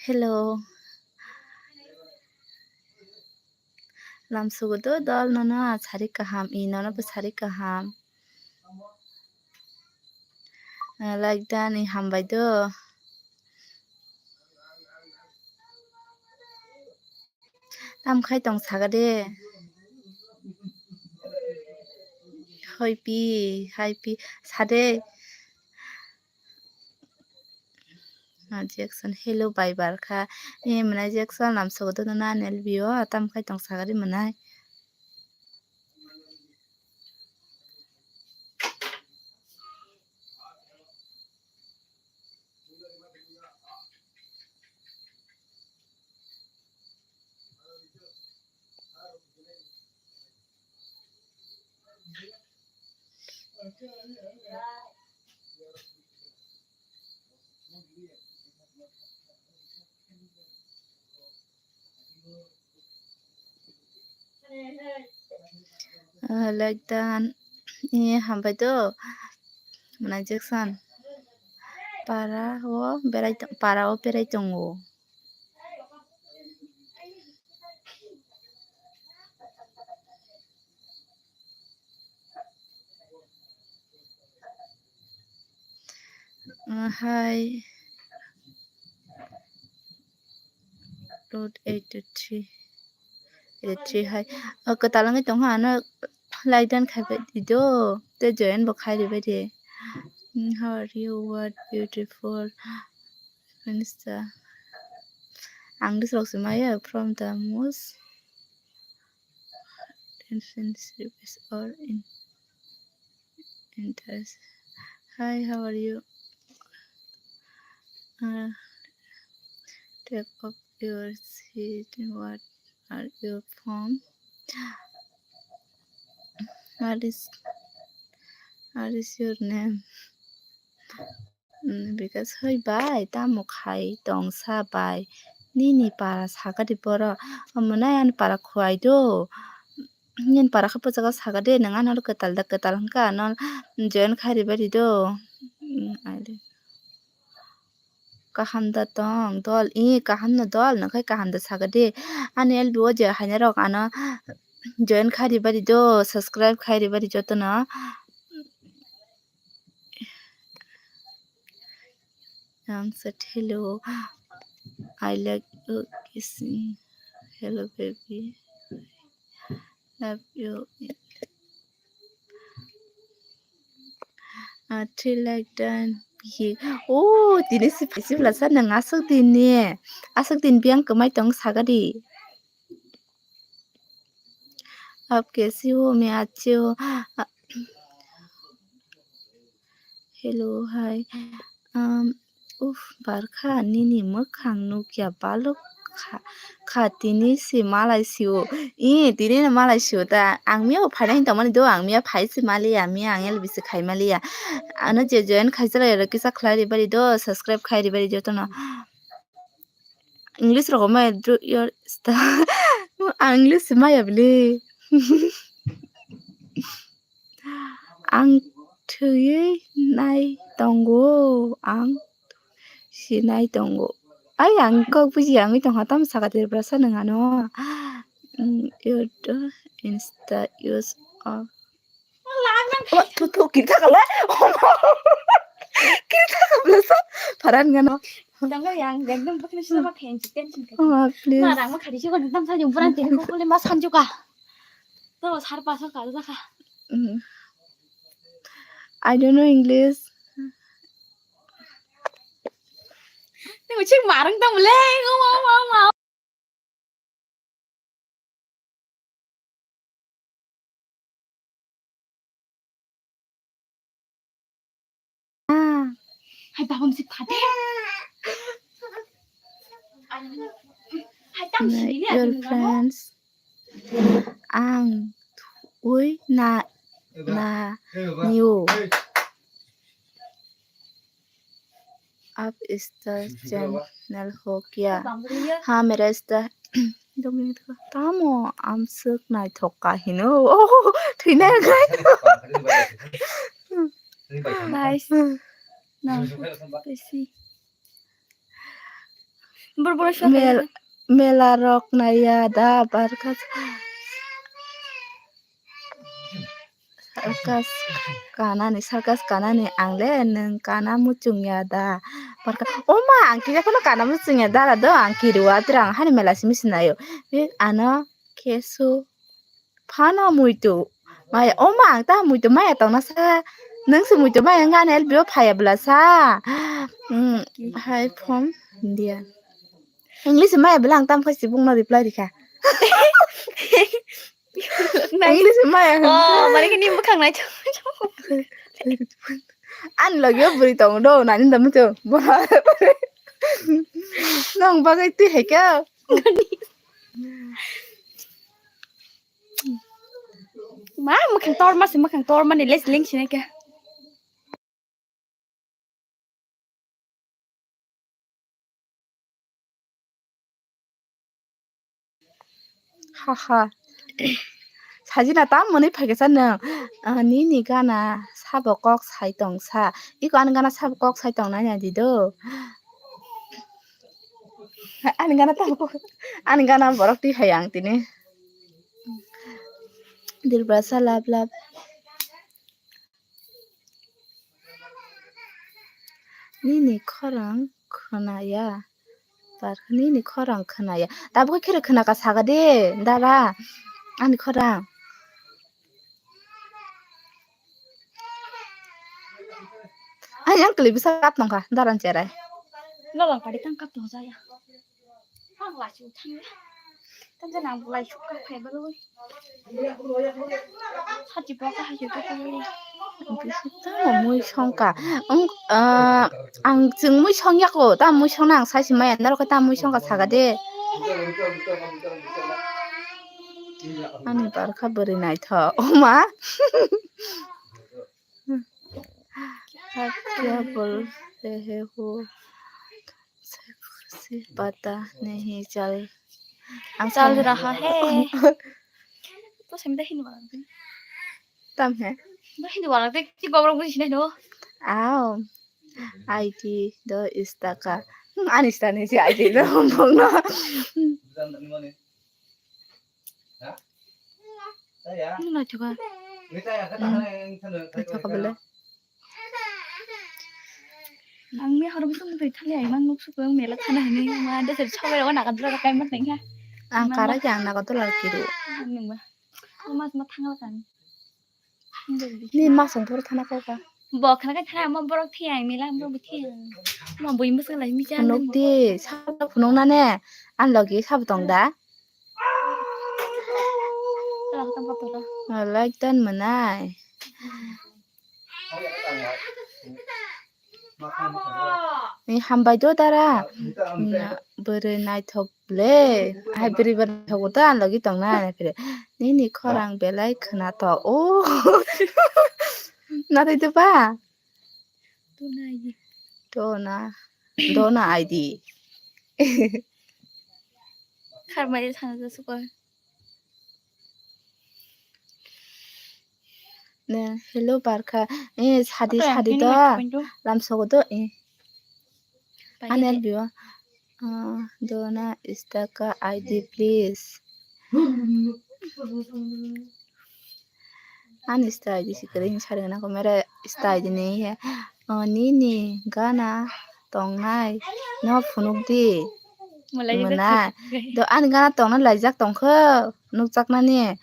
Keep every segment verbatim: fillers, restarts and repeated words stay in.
Hello. Lamsugo do dol nono sari kaham, i nono bo sari kaham. Ah, like dani hambai do. Tam khai tong saga de. Hoi pi, hai pi, sade. Ah, Jackson, hello, bai bar kha. Eh, mwnai Jackson, lamsugo do nono ani L B o, tam khai tong saga de mwnai. Ah, like dan, eh, hambai do. Mwnai Jackson. Para o berai to-, para o berai tongo. Uh, hi. Road eighty-three. Eighty-three hai. O kwtal wngwi tongkha, ano like dan khai bai di do. Tei join bo khai ribai di. Mm, how are you? What beautiful. Insta. Ang this rok se maya from the most. Tension service or in. Interest. Hi, how are you? Uh, take up your seat. What are you from? What is, what is your name? Mm, because hoi bai, tamo khai tong sa bai? Nini para sakadi borok. Omo nai ani para khuai do. Nini para khe pochaka sakadi, nwng ano kwtal da kwtal hwnkha, ano join khai ribai di do. Mm, ai de. Kaham da tong dol, i kaham no dol, nwng khai kaham da sakadi. Ani L B o je haina rok ano join khai ribai di do, subscribe khai ribai di jotono. Ang said hello. I like you kissing. Hello baby. Love you. Ah, three like done. Bihik. Oh, tini si phaisi bwlasa nwng aswk din ni. Aswk din biyang kwmai tong sagadi. Aap kaisi ho? Main acchi hu. Ah, hello, hi. Um, uff, Barkha, nini mwkhang nukya balok kha, kha tini se malai sio. Ee, tini no malai sio ta. Ang miya bo phaina hin tongmani do, ang miya phai se maliya, miya ang L B se khai maliya. Ano je join khai chalai rok kisa khlai ribari do, subscribe khai ribari jotono. English rogo maya draw your star. Ang English se maya bwle. Ang thwiwi nai tongo, ang sinai tongo. Ai, ang kok bujiya wngwi tongkha, tamo saka Tripura sa nwng ano. Mm, you do Insta use of. Oh, tu, tu, kita kala. Kita ka bla sa paran gano. Tangga yang, ekdom bakna sila bakhe, tension khe. Oh, please. Ma rang ma khadi siko, tam sa jung, buran tini ko kuli ma sanjuka. To sar paso ka jaka. Mm. I don't know English. Ni ucik marang tam le, ngau, ngau, ngau, ngau. Ah. Hai, baba mesti pade. Hai, tam sini ni, your friends. Ang thui na, na, niu. Ab star channel ho kya? Ha, mera star. Tamo amswk naithok ka hino. Oh, thwina khai. Nice. No. Besi. Bor bor shot. Mel-, mela rok naiya da barkha. Circus kanani, circus kanani ang le nwng kana muchung ya da. Parka, o ma, ang kisa phano kana muchung ya da, da do, ang kiru wa, tirang hani mela simi sinayo. Be ano kesu phano muitu maya, o ma, ang ta muitu maya tongna sa, nwng se muitu maya wngkha, ano L B o phaya bwla sa. Hmm, hi from India. English maya bwla ang tam khai sibung no reply rikha. English maya. Oh, mane khe ni bwkhang nai. Ani logi o bwrwi tongo do, nani da muchung. Nong bagwi twi hai khe. Ma, mwkhang tor ma se, mwkhang tor mani les ling sini khe. Haha. Sajina tam mwnwi phaikha sa nwng. Ah, nini gana sabo kok sai tong sa. Iko ani gana sabo kok sai tong nai nai di do. Ani gana tam kok. Ani gana borok twi hai ang tini. Dilbasa lab lab. Nini khorang khwnaya. Bar nini khorang khwnaya. Tabuk khe khwnaka saga de, dara. Ani khorang. Ani ang kli bisa kap nongkha, daran cherai. Daran kari tang kap tong jaya. Ang lachi uthang ya. Tang jana ang bulai sukha phai baloi. Hati baka hati baka baloi. Tamo mui songka. Ang, ah, ang chwng mui song yako. Tam mui song nang sai si maya. Narok tam mui songka saga de. Ani barkha bwrwi naithok. Oma. क्या बोलते हैं वो? से, से पता नहीं चल, ang chal raha hai. To sem da Hindi wala de. Tam hai. Da Hindi wala de ki gobro buji nai no. Ao. I D do istaka. Hmm, ani stani si I D do bongno. Naithoka. Naithoka bole. Ang mi horo bwswk nugwi thali ai mang nuk suk ang mela thana hinwi ma de ser chabai rogo naga dura kai ma tengkha. Ang kara ke ang naga dula kiru. Nungba. Mas ma thangla kan. Ni masong thoro thana kau ka. Bo khana kai thana ma borok thiyang mela borok thiyang. Ma bui musa lai mi chan. Phunuk di sabo phunuk na ne. An logi sabo tong da. Like tan manai. Ni hambai do dara. Na bwrwi naithok le. Hai bwrwi ba naithogo ta logi tong na phire. Nini khorang belai khwnatok. O. Nathai de ba. Dona I D. Dona. Dona I D. Kharmai thang ja sukoi. Ne, hello barkha. Eh, sadi, sadi do. Lamsogo do, eh. Anel biwa. Ah, dona istaka I D please. Ani sta I D si kwrwi hinwi sari gana kho mere sta I D ni he. O nini gana tongnai no phunuk di. Malai mwnai. Do ani gana tongna laijak tongkho nukjaknani.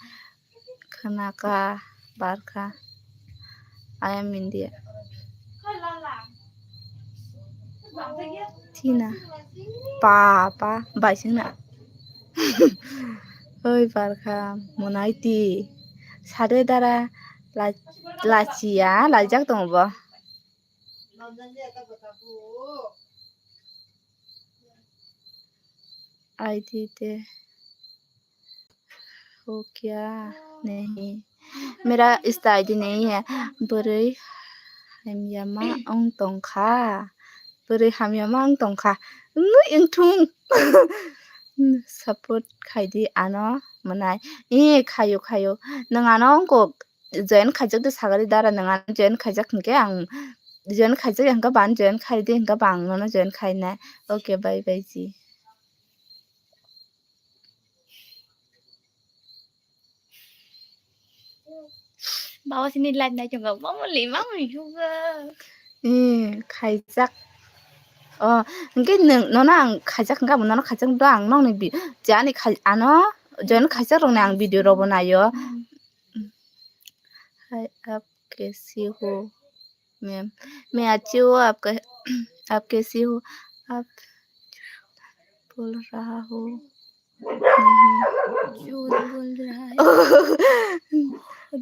Khnaka barkha. I am India. Tina. Pa pa bai singna. Oi barkha mwnai ti. Sade dara la- lachiya laijak tongo bo. Ai ti te. Ho kya nahi? Mera ista I D nahi hai. Bwrwi hamyama wng tongkha. Bwrwi hamyama wng tongkha. Wngwi wngthung. Support khaidi ano mwnai. Ee khayo khayo. Nwng ano wngkuk. Join khaijak de sagari dara nwng ano join khaijak hinkhe ang join khaijak hinkhe ba ano join khaidi hinkhe ba ang nono join khainai. Okay bye bye ji. Bawa sini live nai chungo mamuli mamuli juga. Eh khaijak. Oh, hinkhe nwng nono ang khaijak hinkhe abo nono khaijak do ang nokni bi jani khai ano join khaijak rokni ang video robo naio. Hai, aap kaisi ho, ma'am? Main achhi hu, aap ka-, aap kaisi ho? Aap bol raha ho nahi? Jhut bol raha hai.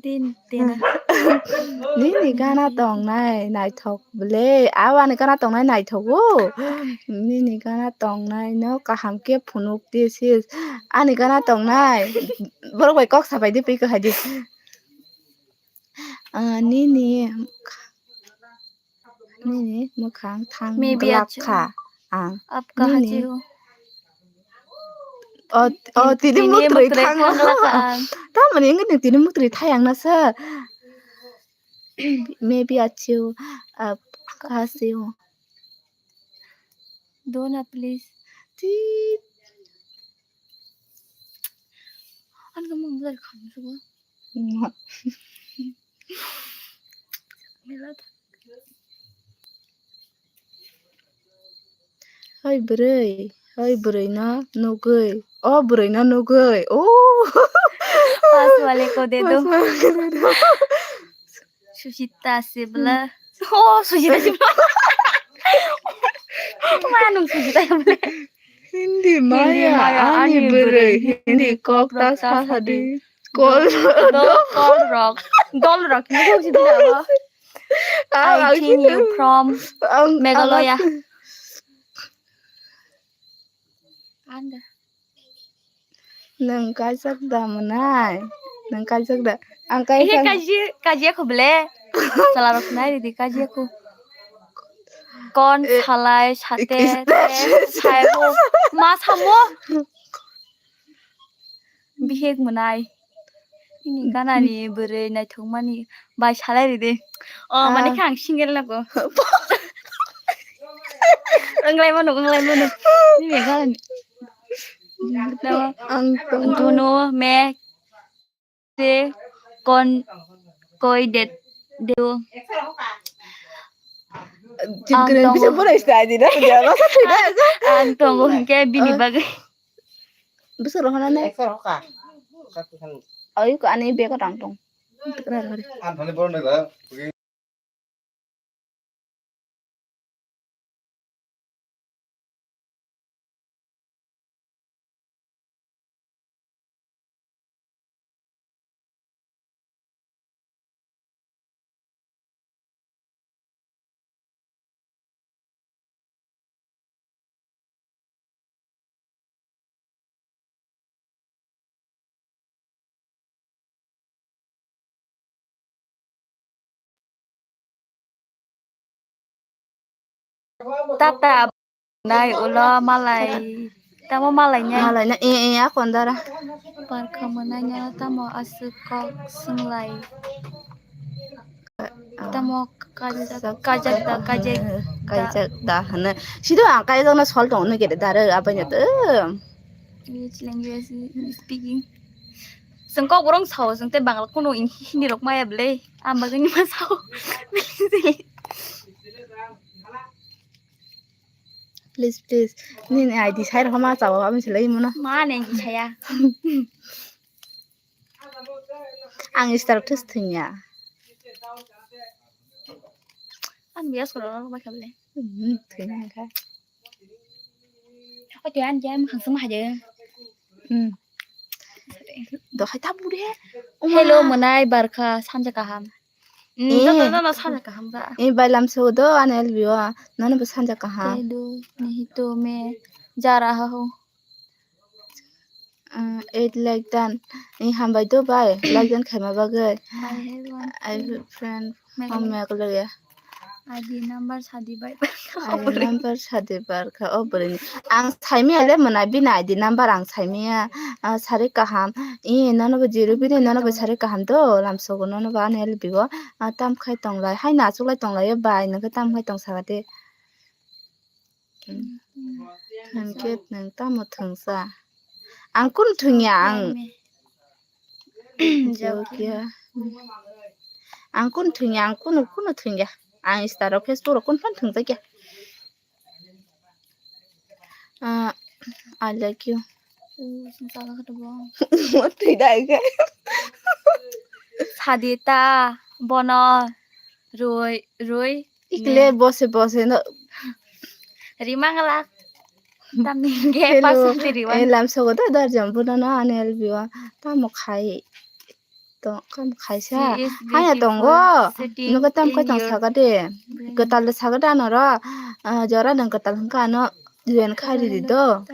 Din dena. Nini gana tongnai naithok. Bwle, a ani gana tongnai naithogo. Nini gana tongnai no kaham khe phunuk di sis. Ani gana tongnai. Borok bai kok sapai di, pui kwkhai di. Ah, nini, nini mwkhang thang maybe glak achu kha ang. Apka nini hachi ho. O, o, tini tini mwtwrwi mwtwrwi thang thang lakha ang. Tamoni wngkhe nwng tini mwtwrwi thai ang nasa. Maybe achu, uh, kasi ho. Dona, please. Ti. Ano kamu mulai kamu suka. Mila. Oi bwrwi, oi bwrwi no nugwi, o bwrwi no nugwi, o. Pas wale ko de do. Pas wale ko de do. Suchita Sibla. Oh, Suchita Sibla. Manung Suchita Sibla. Hindi maya, ani bwrwi, hindi kok ta sa sadi. Kol rok. Kol rok. Dol rok. Hindi Suchita Sibla. I think you from Meghalaya. Anda. Nwng kaijak da mwnai? Nwng kaijak da? Ang kaijak. Kaji, kaji aku bele. Salah rok nai di kaji aku. Kon salai sate te saibo ma samo. Bihik mwnai. Ini gana ni bwrwi naithok mani bai salai ridi. Oh, mane khe ang single lago. Wnglai mano, wnglai mano. Nini gana ni. Ang tong. Duno me te kon koi det deo. Ang tongo. Ang tongo hwnkhe bini bagwi. Bwswk rohornani? Ekso rohorkha. Ayuk ani bego tang tong. Ang thani borok nai la. Tata nai ulo malai tamo malai nya. Malai na e e a kondara. Parkha mwnai nya tamo aswk kok singlai. Tamo kajak kajak da kajak da. Kajak da hana. Sido ang kajak na sol tong ne gede dare abai na to. Which language is speaking? Sengkok borong sao sengte Bangla kono Hindi rok maya bele. Ang bagwi ni ma sao. Please, please. Nini I D sai rokma chao, aboni se lai mano. Ma neng saya. Ang status thwngya. Ang bias ko rok bai kha bele. Hmm, thwngya kha. Oke, ang jam khang sung haje. Hmm. Dohai ta bude. Hello, mwnai barkha, sanja kaham. Hmm, Eh. Joto no, no, sanja kaham ba. Eh, bai lamso do, ani L B o. Nono bo sanja kaham. Hello, nihito me ja raha ho. Uh, eight like dan. Eh, hambai do bai, like dan khaima bagwi. I have one I have a friend Meghalaya. From Meghalaya. I D number sadi bai. I D number sadi barkha, o bwrwini. Ang saimaya le mwnai bini I D number ang saimaya, ah, sari kaham. I, nono bo jiru bini, nono bo sari kaham do, lamsogo nono bo ani L B o. Ah, tam khai tonglai, hai nachuklai tonglai o bai, nokhe tam khai tong saka de. Hwnkhe nwng tamo thwngsa? Ang kunu thwngya, ang. Jokia. Ang kunu thwngya, ang kunu, kunu thwngya. Ang Insta rok, Facebook rok kunu phano thwngjakya. Ah, I like you. Mo thwi dai khe. Sadita, bono, rui, rui. Ikle bose bose no. Rimangla. Tamni ge Hello. Pasal ti riwan. Eh, lamsogo da darjam buno no ani L B o. Tamo khai. To kam khaisa. Haya tongo. Nugo tam koi tong saka de. Ketal de saka da noro. Ah, jora nang ketal hingka ano. Juan khai di do.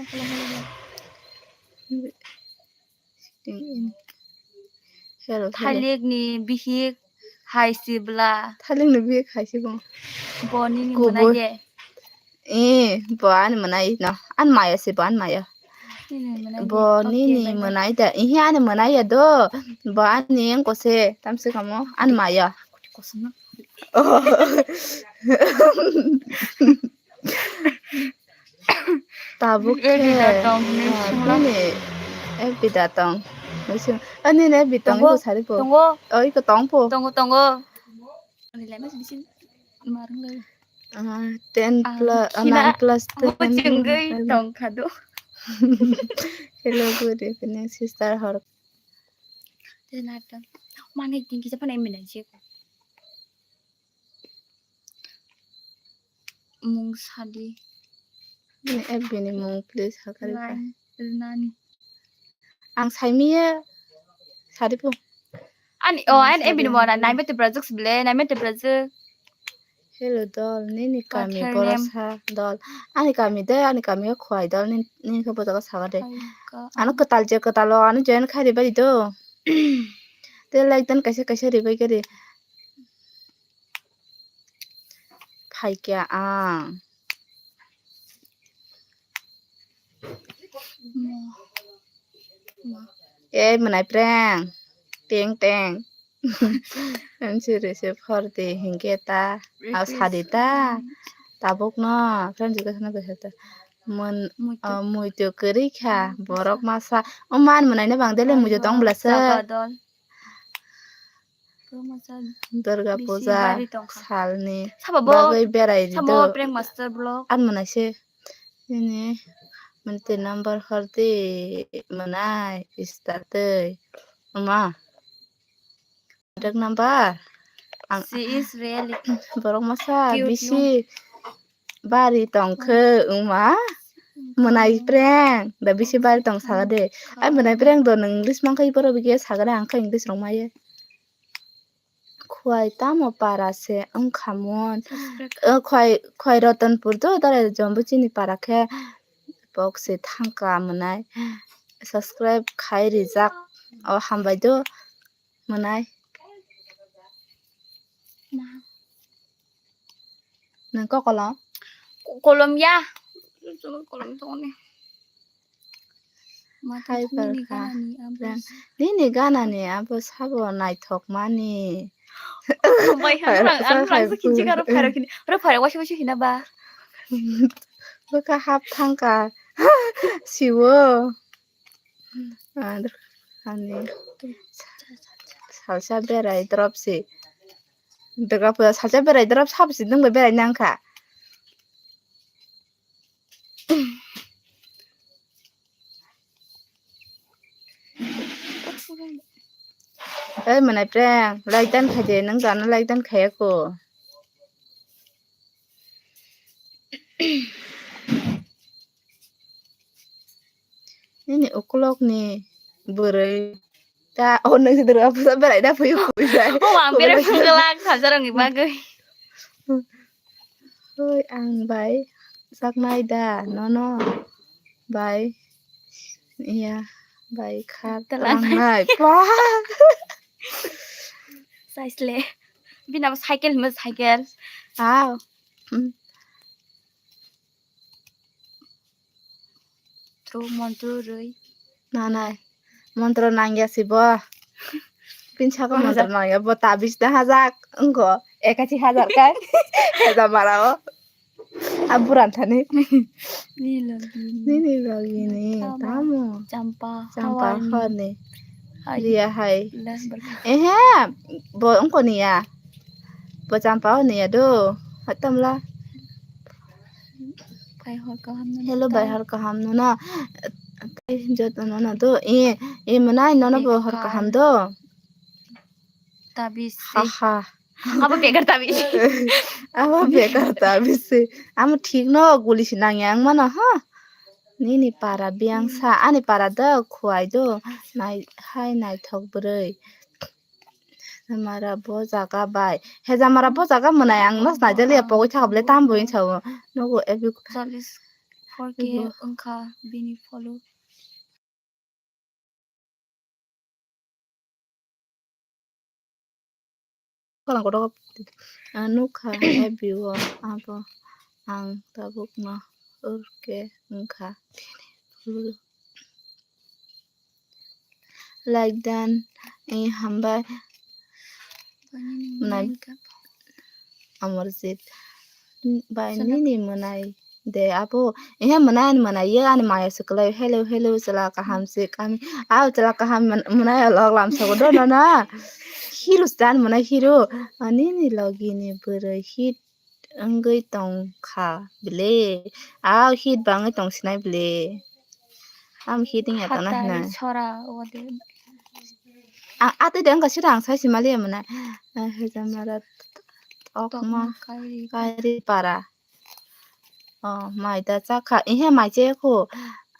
Hello, hello. Thalik ni bihik hai si bla. Thalik ni bihik hai si bong. Bo nini Kubui. Mwnai de. Eh, bo ani mwnai no. An maya si bo an maya. Nini mwnai de. Bo nini mwnai da. Ihi ani mwnai ya do. Bo ani engko se. Tam se kamo. An maya. Oh. Tabuk khe, eh, bini F B da tong. Ani ne F B tong tongo, iko sari po. Tongo. Oh, iko tong po. Tongo, tongo. Ani le mas bisin marung le. Ah, ten plus, ah, nine plus ten. Chengwi tong khado. Hello, good evening, sister. Hor. Ten atam. Mane tingki sa panai mina je. Mung sadi. Bini F B ni mung please hakari kha. Line rwnani. Ang saimiya sadi po. Ani, oh, ani F B ni mung naimete project bile, naimete project. Hello dol, nini kami borok sa dol. Ani kami de, ani kami o khwai dol, nini khe bojak o saka de. Ano kwtal je kwtal o, ano join khai ribai do. Te like dan kaisa kaisa ribai khe ri. Phaikya ang. Ei mwnai prank. Teng teng. Ang siri se phor di hinkhe ta. Aw sadi ta. Tabuk no. Friend jikha sana bwsa ta. Mun, muitu. Ah, muitu kwrwi kha. Borok masa. O man mwnai no bang dele muitu tong bwlasa. Durga puja salni bagwi berai rido. An mwnai se nini monthly number hor di mwnai star twi. Ama. Contact number? Ang borok masa bisi bari tongkhe wngma mwnai prank da bisi bari tong saka de. Ai mwnai prank do nwng English mankha borok bikhe saka de ang khe English rok maya. Khwai tamo para se wngkha mon. Khwai, khwai Ratanpur do dare jombo chini para khe bok se thangka mwnai. Subscribe khai rijak o hambai do. Mwnai. Nwng kok kolom? Kolom ya. Kolom tongni. Hai barkha. Nini gana ni abo sabo naithok mani. Bai hai rang ang rang se kinchi karo pharo kini. Ro pharo wasi wasi hina ba. Bwkha hap thangka. Siwo. Ani salsa berai drop si. Durga puja salsa berai drop sabo si dungbai berai nangkha. Ai manai prank, like dan khai de, nang jana like dan khai ako. Nini ukulok ni bwrwi ta, oh, nang si dura pusa berai da phaio, kubui bai. Oh, ang bere phunglak sajarang ni bagwi. Hoi, ang bai saknai da, nono bai, iya, bai kha Tala tangnai. Pa. Saisle. Bina bo cycle mo cycle. Aw. Hmm. Tro montro rwi. Nanai. Montro nangya si bo. Pinsa ko montro nangya bo tabis da hajak. Engko ekachi hajar kai. Heza mara o. Aburan thani. Nini logi ni. Nini logi ni. Tamo. Tamo. Champa. Champa hawani. Hawani. Hai. Riya hai. Leh berkah. Ehe. Bo engko niya. Bo champa o niya do. Hatamla. Bai hor kaham no. Hello, bai hor kaham no na. Tei joto no na do. E, e manai nono bo hor kaham do. Tabis. Ha ha. Abo bekar tabis. Abo bekar tabis. Amo thik no guli si nang yang mano ha. Nini para biyang sa, ani para do khuai do. Nai hai naithok bwrwi. Hejamara bo jaga bai. Hejamara bo jaga mwnai ang no snai jaliya pogwi thaka bwle tam bui sao. Nogo ebi. Cholish four K wngkha bini follow. Kolang kotok ang nukha ebi o abo ang tabukno urke wngkha. Like dan, eh, hambai. Nai. Amarjit. Bai nini mwnai de abo. Ehe mwnai ani mwnai ye ani maya se kwlai. Hello, hello, chwla kaham se kami. Aw chwla kaham mwn-, mwnai lok lam sogo do no na. Hero stan mwnai hero. Ani ni logi ni bwrwi hit wngwi tong kha bile. Aw hit bangwi tong sinai bile. Am hit wngya tana hina. Hatai sora ode. A, atwi de wngkha sira ang sai simaliya mwnai. Hejamara tokma kairi para. Oh, mai da chakha. Ihe mai che khu.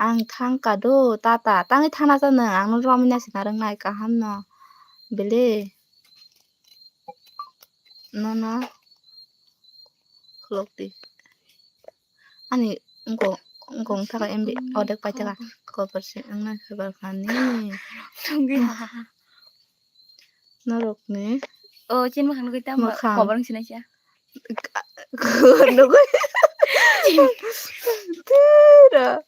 Ang thang ka do, tata. Tangwi thana cha nwng. Ang no romina sina rwngnai kaham no. Bele. Nono. Khulok di. Ani wngkong, wngkong thaka M B order pai thaka. Cover se wngna cover kha ni. Norok ni. Oh, chin makhang nugui tamo. Makhang. Cover wng sinai cha. Nugui. Tira.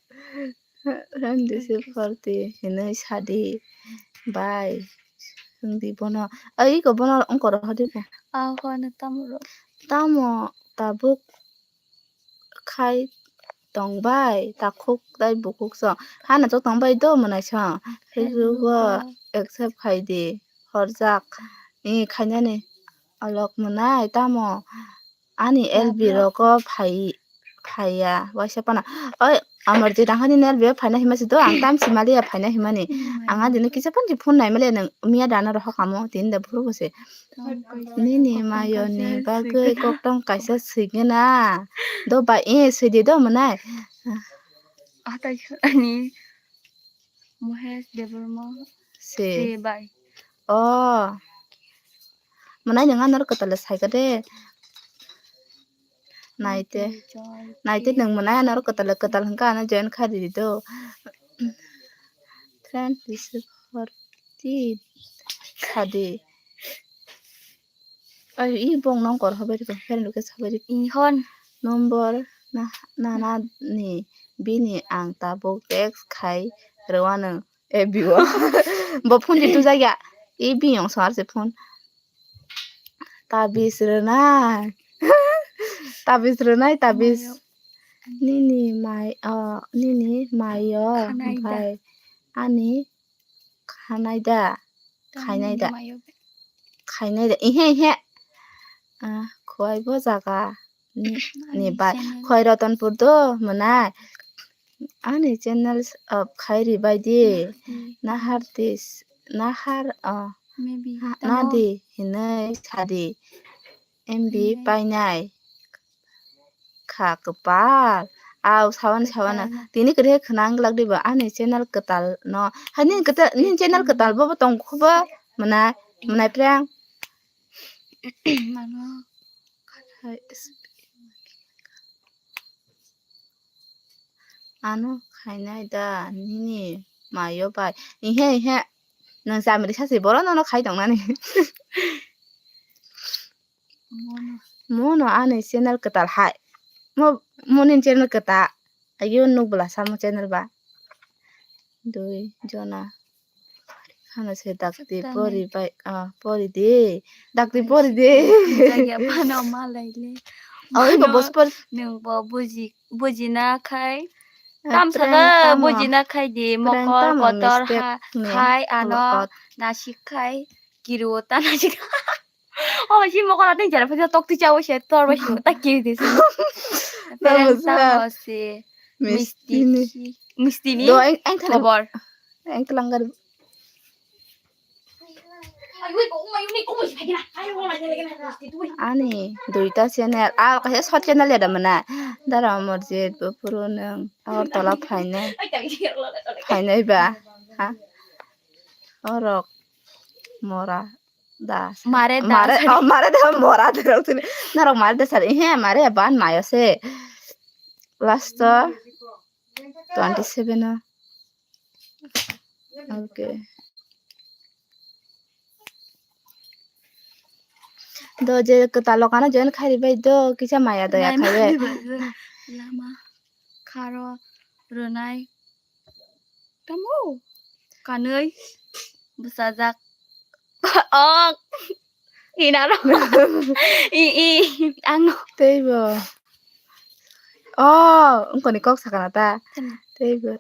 Randisi forti hinui sadi bai. Wngdi bono. Ai, iko bono wngkoro hodi bo. Ah, hoi no tamo ro. Tamo tabuk khai tongbai, takhuk tai bukhuk song. Hana to tongbai do mwnai song. Facebook o accept khai di. Horjak. I khainani alok mwnai tamo. Ani L B rok o phai, phaiya, waisa pana. Oi, amar je dangkhani ni L B o phaina hima si do, ang time si maliya phaina himani. Ang adino kisa phone si phone nai maliya nang miya dana rohor kamo, tini da phuru bo se. Nini mayo ni bagwi koktong kaisa swigena. Do ba, eh, swidi do mwnai. Atai ani Mohesh Debbarma se. Se bai. Oh. Mwnai nwng ano kwtal le saika de. Naite. Naite nwng mwnai ano kwtal le kwtal hwnkha ano join kha ridi do. Friend receive for ti sadi. Ai, i bong nong kor hobai rikha, friend request hobai rikha. Ihon. Number na, nana ni bini ang tabuk text khai rwano. E bibo. Bo phone di tujak ya. E biyong sar se phone. Tabis rwnai. Tabis rwnai, tabis. Mayo. Nini mai, ah, nini mayo. Khanai da. Bai. Ani khanai da. Khainai da. Mayo. Khainai da. Ihe, ihe. Ah, khuai bo jaga. Ni, ni bai. Khoi Ratanpur do mwnai. Ani channel sub khai ri bai di. Nahar tis, nahar, ah, Maybe. Ha, tamo nadi hinwi sadi. M B hinwi painai. Kha kwpal. Au, sawan, sawan. Kwpal. Tini kwrwi khwnang glak diba ani channel kwtal no. Hai nini kwtal, nini channel kwtal bo, bo tong khubo mwnai, mwnai phrang. Mano. Hai. Ano khainai da nini mayo bai. Ihe, ihe. Nwng chamri sasi boro nono khai tongnani. Mono. Mono ani channel kwtal hai. Mo, moni channel kwtal. Ayo nuk bwla samo channel ba. Dui jona. Hano se dakti pori bai, ah, pori de. Dakti pori de. Jagya phano malai le. Oh, iko bos por. Nwng bo buji, bujina khai. Ah, tamsa prank ga tamo. Bujina khai di, prank mokol tamo kotor mistake ha, ni khai ano, lot. Nasik khai, kiru ta nasik. Oh, si mokol ateng jara phaisa tok ti chawo se, tor ba si ta kiru de si. Prank tamo se. Misti ni. Misti ni. Misti ni. Do, eng, eng thani. Khobor. Eng telang gari. Ani duita channel, ah, kaisa short channel ya da mana. Dara Amarjit, Bupuru nwng, Agartala phainai. Phainai ba, ha? Orok, mora, da. Mare da, mare, sorry. Oh, mare da, mora da, rok sini. Norok mare da, sorry. He, mare ban mayo se. Last o twenty seven o. Okay. Do je kwtal lokano join khairi bai do kisa maya daya khabe. Lama kharo rwnai tamo kanwi bwsajak. Oh, inaro. I, i, ang. Teibo. Oh, wngkoni kok sakana ta. Tama. Teibo.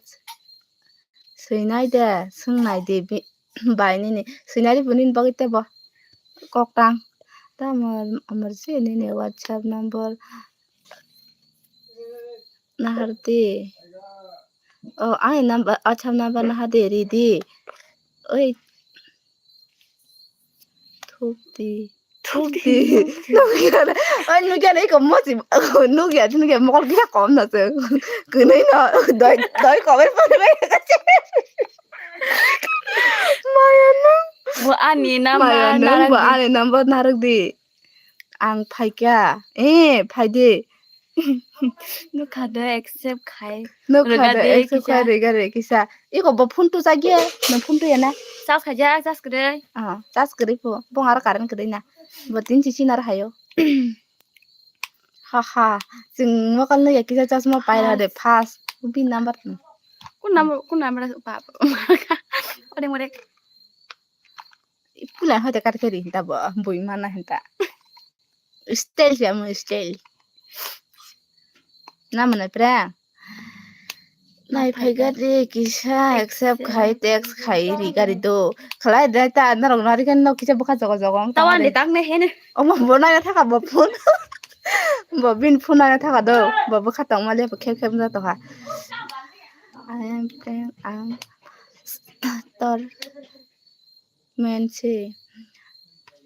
Swinai de, swngnai de, bi-, bai nini. Swinai de bo nini bagwi teibo. Kok tang. Tamo Amarjit nini WhatsApp number. Nahardi. Oh, ani number, WhatsApp number nahardi, ridi. Oi. Thukdi. Thukdi. Nukya na. Oi, nukya na, iko mochi. Nukya, nukya, mokol kisa kom na se. Kunui no, doi, doi kom e pore bai. Maya nung. Bo ani number. Maya nung, bo ani number narwk di. Ang phaikha. Eh, phaidi. Nukha de accept khai. Nukha de accept khai, rega de kisa. Iko bo phone tu chagye, no phone tu yana. Charge khaja, charge kwrwi. Ah, charge kwrwi pho. Bong aro current kwrwi na. Bo tin chichi nar hayo. Ha ha. Chwng mokol no ya kisa chasma paira de first. Bin number. Kun number, kun number pa. Ode more. Pula hote kar kari hinta bo, bui mana hinta. Style siya mo style. Namana pra. Nai phai gari kisa accept khai text khai ri gari do. Khalai dai ta narok nari kan no kisa bukha jogo jogo. Tawan de tak ne hene. Omo bo nai thaka bo phone. Bo bin phone nai thaka do. Bo bukha tong mali bo khep khep na to ha. I am playing ang tor. Mensi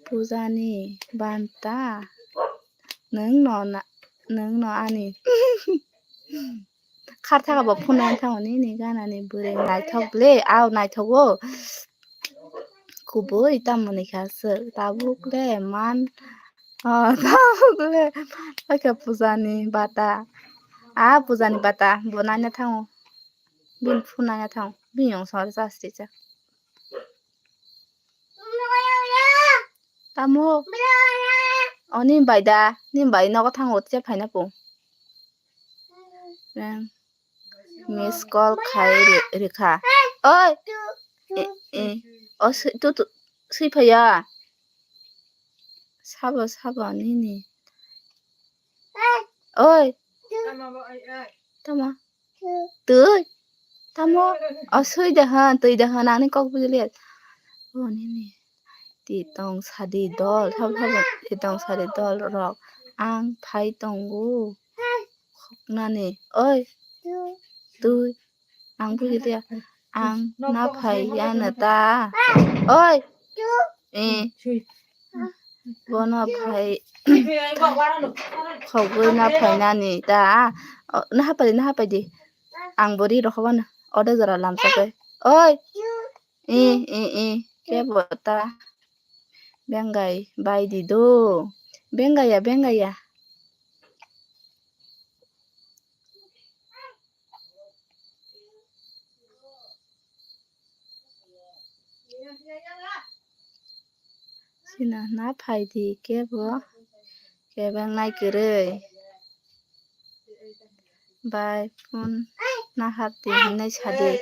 pujani banta nwngno na, nwngno ani. Kharthaka bo phunai thango nini ganani bwrwi naithok le, au naithogo. Kubui tamoni kha swk tabuk le man, oh, tabuk le paikha pujani bata. A pujani bata bo naina thango. Bini phunai thango. Bini yong song chas tisa. Tamo? Oni bai da, ni bai nogo thango, tei phaina po. Miss call khai ri-, rikha. Oi! E, e. O, swi, tu, tu, swi phaiya. Sabo, sabo, nini. Oi! Tamo? Twi? Tamo? O swi de hwn, twi de hwn, ani kok bujiliya. O nini. Ti tong sadi dol, thabo thabo ti tong sadi dol rok. Ang phai tongo. Khoknani. Oi. Twi. Ang bujiliya. Ang na phai ya na ta. Oi. Eh, bono phai khogwi na phainani da. O, na hapai di, na hapai di. Ang bo ri rokho bana. Ode jora lamsa khe. Oi. Eh, eh, eh. Kebo ta. Bengai bai di do. Bengai ya, bengai ya. Sina na phai di kebo kebeng nai kwrwi. Bai phone nahar di hinwi sadi.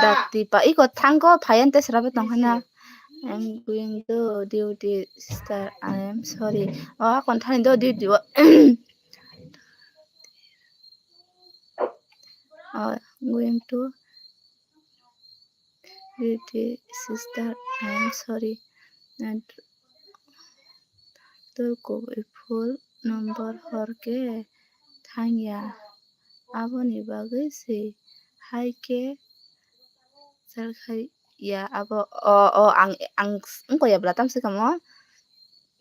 Dakti pa iko thango phai ante srabe tongkhana. I'm going to duty, sister. I am sorry. O akon thani do duty o. Uh, going to duty, sister. I am sorry. And tor kubui phul number hor khe thangya. Aboni bagwi se hai khe sal khai ya abo. O, o, ang, ang wngkha ya bwla tam swkang o.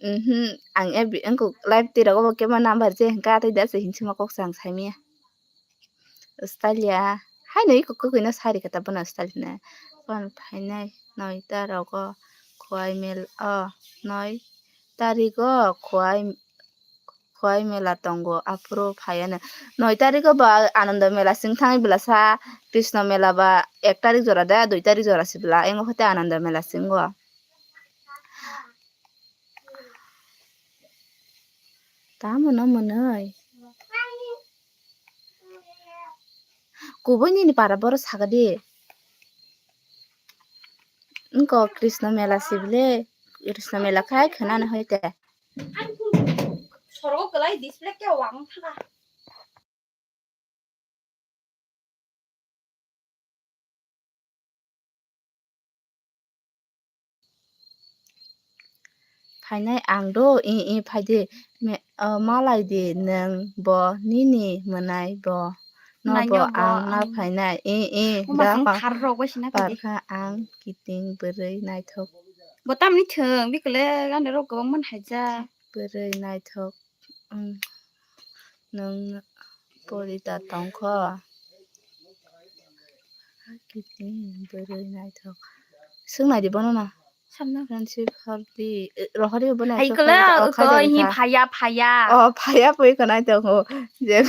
Mhm, ang F B wngkha live twi rogo bo kebo number je hwnkha tei da se hinsima kok se ang saimanya. Australia. Haino iko kwkhwino sari khe ta bono Australia na. Bono phainai noita rogo Khowai mel o noi tarigo Khowai, Khowai mela tongo aphuru phaiano. Noi tarigo ba Anando mela sing thangwi belasa Krishna mela ba ek tarik jora da dui tarik jora se bela engo hote Anando mela singo. Tamo no mwnwi. Kubui nini para boro sagadi. Wngkha Krishna mela sibile. Krishna mela khai khwnana hoite. Sorogo kwlai display khe wang thana. Phainai ang do, i, i, phaidi. Me-, o, malai di nwng bo, nini mwnai bo. No bo ang na phainai, i, i, da kha. Parkha ang kiting bwrwi naithok. Bo tamni thwng, bikle gani rok kwbangma haijak. Bwrwi naithok. Nwng pori da tongkho. Kiting bwrwi naithok. Swngnai di bono na. Samno. Friendship hor di. Rohori bono. Hai kala ko hi phaya phaya. O phaya pui ko naithok ho. Je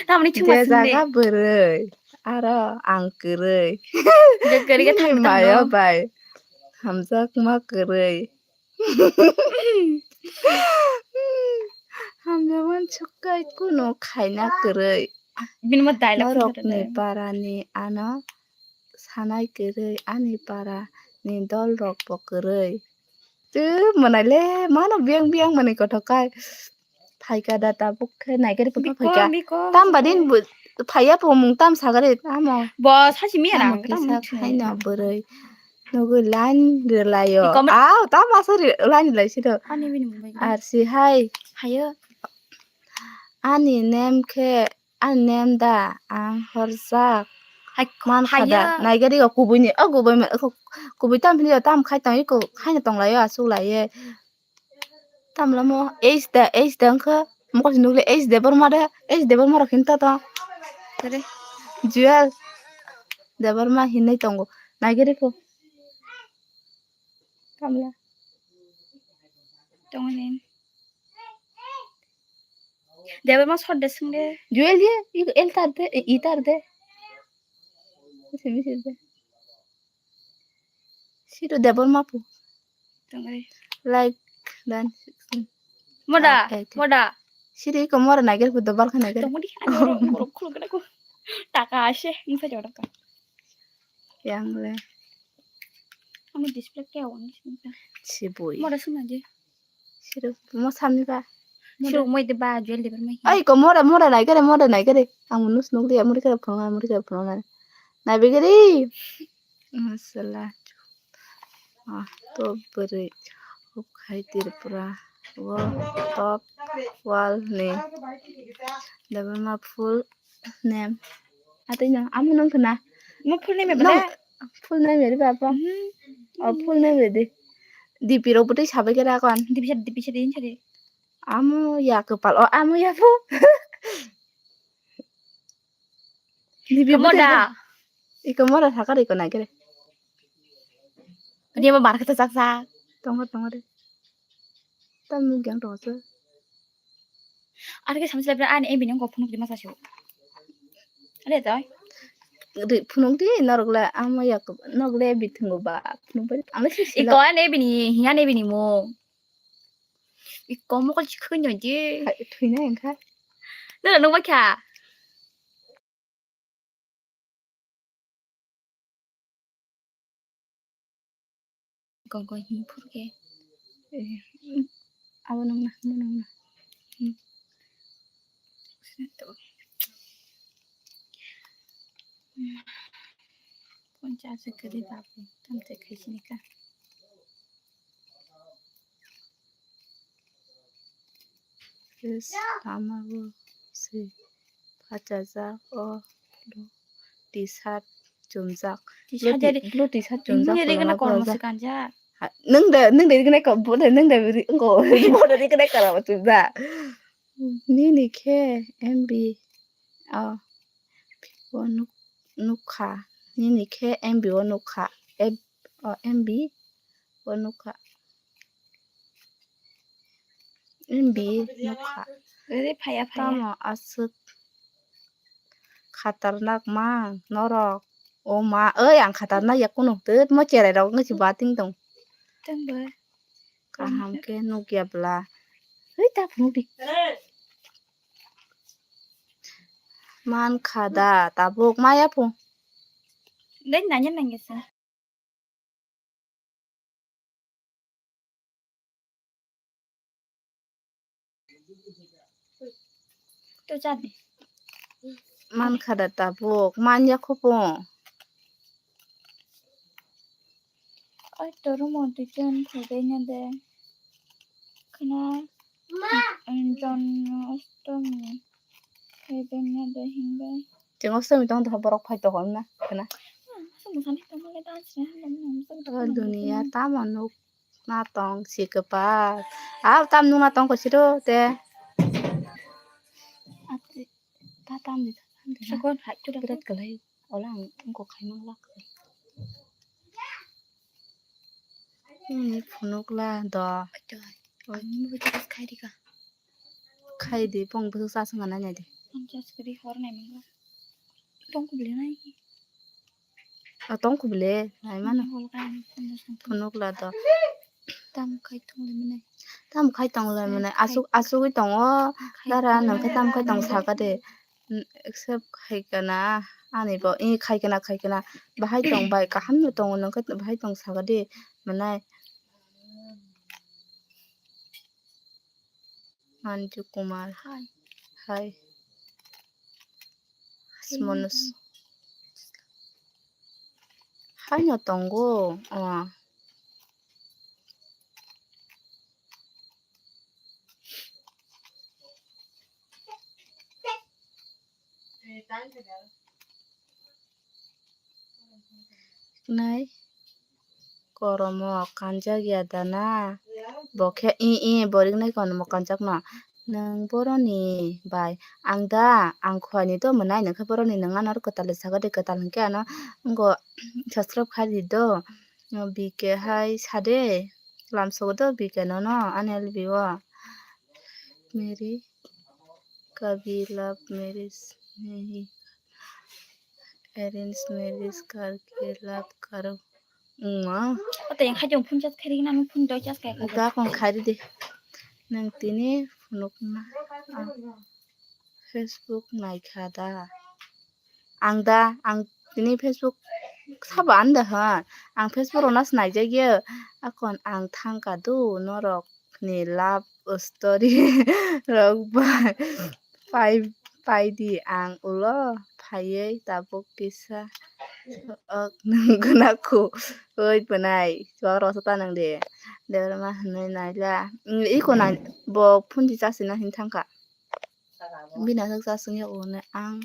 tamni thuma je jaga bwrwi. Aro ang kwrwi. Je kwrwi ga thang mayo bai. Hamjakma kwrwi. Hamjaman sukai kuno khaina kwrwi. Bini mo dialogue norokni parani ano sanai kwrwi, ani parani dolrok bo kwrwi. Twi mwnai le mano biyang biyang mwnwi kothok kai. Phaika da tabuk khe naikari phaika. Tam badin phaiya pho mung tam sagari tamo. Bo sachi miya na tamo kisa khaina bwrwi. Nugui line rwlaio. Aw, tamo asa line rwlai siro. Ani bini mung bai. Ar si hai. Hayo. Ani name khe, ani name da ang horjak. Hai, man phada. Naigari o kubui ni, o kubui ma, kubui tam phini tam khai tong iko, haino tong lai o asuk lai ye. Tam lamo, age da, age da wngkha, mokol si nukle, age Debbarma da, age Debbarma rok hinta tong. Juel Debbarma hinwi tongo, naigari ko. Kamla. Tongni. Debbarma sor de sung de. Juel ye, i el tar de, i tar de. Simi sir de. Siro Debbarma pu. Tongri. Like dan. Moda, moda. Siri ko mora nager pu dobal kha nager. Tongri. Borok khuluk na ko. Taka ase, insa jorok. Yang le. Amo display khe wng sing kha. Sibui. Mora sung na je. Siro mo samni ba. Siro moi de ba Juel de ba moi. Ai ko mora mora nai kare mora nai kare. Ang nus nuk dia muri kare phone muri kare phone na. Na bigari. Masala. Ah, to beri. Okhai Tripura. Wo top wall ni. Debbarma full name. Atui no, amo nung khna. Mo full name ba? Full name ri baba. Oh, full name ri di. D P rok bwtwi sabai khe rakon. D P sadi, D P sadi, sadi. Amo ya kwpal o, amo ya pho. D P bwtwi Komoda. Iko mora sakar iko nai kere. Dia mo bar kata sak sak. Tongo, tongo de. Tam nu gyang tongo se. Are ke samsla bra ani ebini ko phunuk di masa shu. Are toy. Ri phunuk di norok le amo ya ko, norok le bi thungo ba. Phunuk ba. Ang le si si Iko lo. Ani ebini, hiya ani ebini mo. Iko mo ko chikho nyo di. Hai, thui na engkha. Nara nung ba kha. Kok kok him phur khe. Eh, mm, abo nung na, amo nung na. Hmm. Sini to. Phone charge kwrwi babu, tamte khaisini ka. Yes, tama bo se pachajak o blue T-shirt chumjak. Blue T-shirt T-, jari blue T-shirt chumjak nini rikna koloma se kanjak. Ha, nung da, nung da rikna ko, bo da nung da ri-, ko, bo da rikna koloma chumjak. Nini khe M B, oh, bo nuk-, nukha. Nini khe M B o nukha. Eb-, oh, M B o nukha. M B nukha. Ere phaya, phaya. Tamo aswk khatarnak mang norok. O ma, oi ang khatarnak ya kunu. Twt mo cherai rok wngsi bating tong. Tang bai. Kaham khe nukya bla. Oi ta phunuk di. Man kha da tabuk maya phu. Dai nanya nanya sa. To chadi. Man kha da tabuk, man ya khopo. Oi, to room o twi chon thai bai na de. Khna, mm, jon ostomi thai bai na de himbai. Chwng ostomi tong tong borok phai tong na khna. Ah, masa masa ni tong le dance ni handa mung masa masa Oh, tong dunia le tamo nuk na tong si kwpal. Ah, tam nuk na tong ko siro te. Ati, ta tam di, ta tam di na. Sakon hai tu da. Birat kalai. Ola ang wngkok khai mang lak. Nini phunuk la do. Acha, ani mo bwtwi khai di ka. Khai di, bong bwswk sa swnga nai nai di. Ang just kari hor nai mang la. Tong kubli nai. O tong kubli, nai mano. Hol ka ang phunuk la do. Tam khai tong le mene. Tam khai tong le mene. Asuk, asugwi tongo. Dara nang khe tam khai tong saka de. Accept khai kana ani bo, i khai kana, khai kana. Bahai tong bai, kaham no tongo, nang khe bahai tong saka de, manai. Manju Kumar. Hai. Hai. Smonos. Hai no tongo. Oh. Nai koromo kanjak ya dana? Bo khe i i boring nai kono mo kanjak no. Nwng boroni bai ang da, ang khuaini do mwnai, nokhe boroni nwng ano aro kwtal saka de, kwtal hinkhe ano wngkha subscribe khai di do. Bike hai sade, lamsogo do bike nono ani L B o. Meri kabi love marriage nahi, arrange marriage karke love karo. Wngma. Ate yang khai jong phone charge khai rikna, nung phone doi charge khai. Ga kong khai di. Nang tini phunuk na. Ah. Facebook nai kha da. Ang da, ang tini Facebook sabo ang da ha. Ang Facebook rok nas nai jagya. Akon ang thang ka du norok ni love story rok bai. Pai, pai di ang ulo phaiwi tabuk kisa ok nung gana khu oi pwnai chuak rok sa ta nang de. Debra ma hinwi naila. Iko nai bo phunti chasina hin thangkha. Bini aswk chasing ya ulo ang.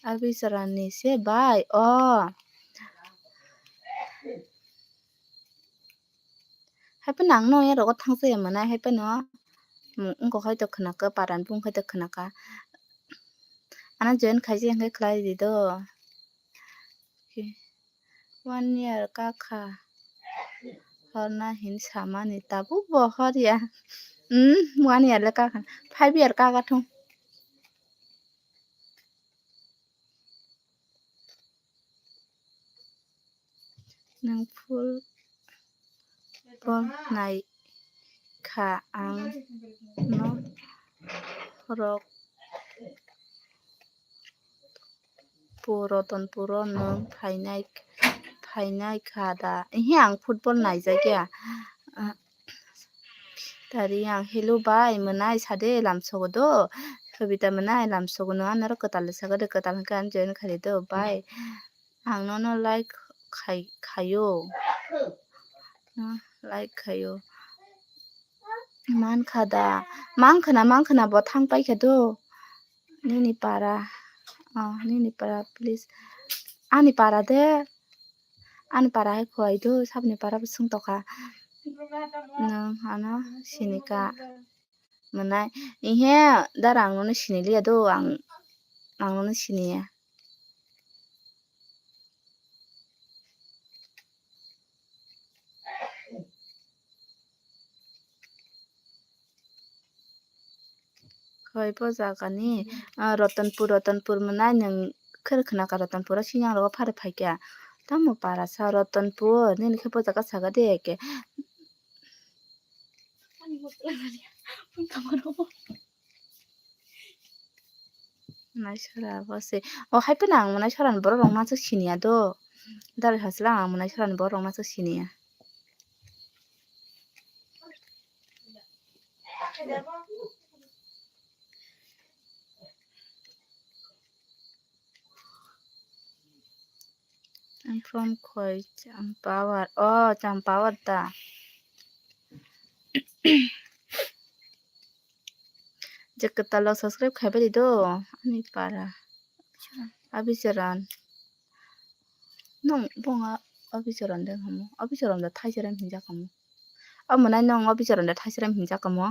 Abi chwrani se bai o. Haiphano ang no yarogo thangsa ya mwnai, haiphano wngkok hai to khwnaka, paran bung hai to khwnaka. Ano join khaijak hwnkhe khlai di do. One year kakha horna hin samani tabuk bo horya. Hmm, one year le kakha, five year kaka thung. Nwng phul bo nai kha ang no rok po Ratanpuro nwng phainai, phainai kha da? Ehe, ang football naijakya. Ah, tari ang, hello bai, mwnai sade lamsogo do. Sobita mwnai lamsogo no, ano ro kwtal saka de, kwtal hwnkhe ano join khaidi do bai. Ang nono like khai, khaio. No, like khaio. Man kha da. Man khna, man khna bo thang pai kha do. Nini para. Oh, nini para, please. Ani para de. Ani para hai khuai do, sabni para bo swng tokha. Nwng ano sinika. Mwnai. Ihe, dara ang nono siniliya do, ang, ang nono siniya. Khoi bo jaga ni, ah, Ratanpur, Ratanpur mwnai nwng khe khna ka Ratanpur o sini ang rogo phari phaikha. Tamo para sa Ratanpur, nini khe bo jaga saga de eke. Mwnai sora bo se. O hai phano ang mwnai sora ni borok rok no aswk siniya do. Dal hasla ang mwnai sora ni borok rok no aswk siniya. I'm from Khoi, Champawat. Oh, Champawat da. Je kwtal rok subscribe khai bai di do, ani para. Abicharan. Nwng bongha Abicharan de hamo. Abicharan da Thaicherem hinjak hamo. Amo nai nwng Abicharan da Thaicherem hinjak hamo.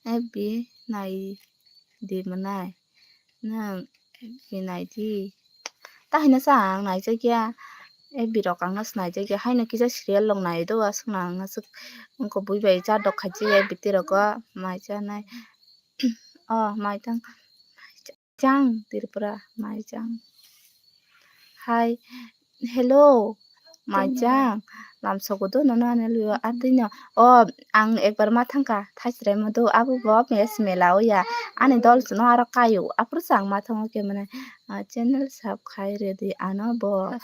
F B nai di mwnai. Nwng F B nai di. Ta hino sa ang naijakya. F B rok ang no se naijakya. Haino kisa serial rok nai do, aswk no ang aswk wngkha bui bai cha dok khaijak ya F B twi rogo mai chanai. Oh, mai tang. Chang Tripura, mai chang. Hai, hello, mai chang. Lamsogo do nono ani liyo atwino. O, ang ekbar ma thangkha, Thaicheraimo do, abo bo mes mela o ya. Ani dol no aro kaio, aphuru se ang ma thango khe mane, ah, channel sub khai rwdi ano bo.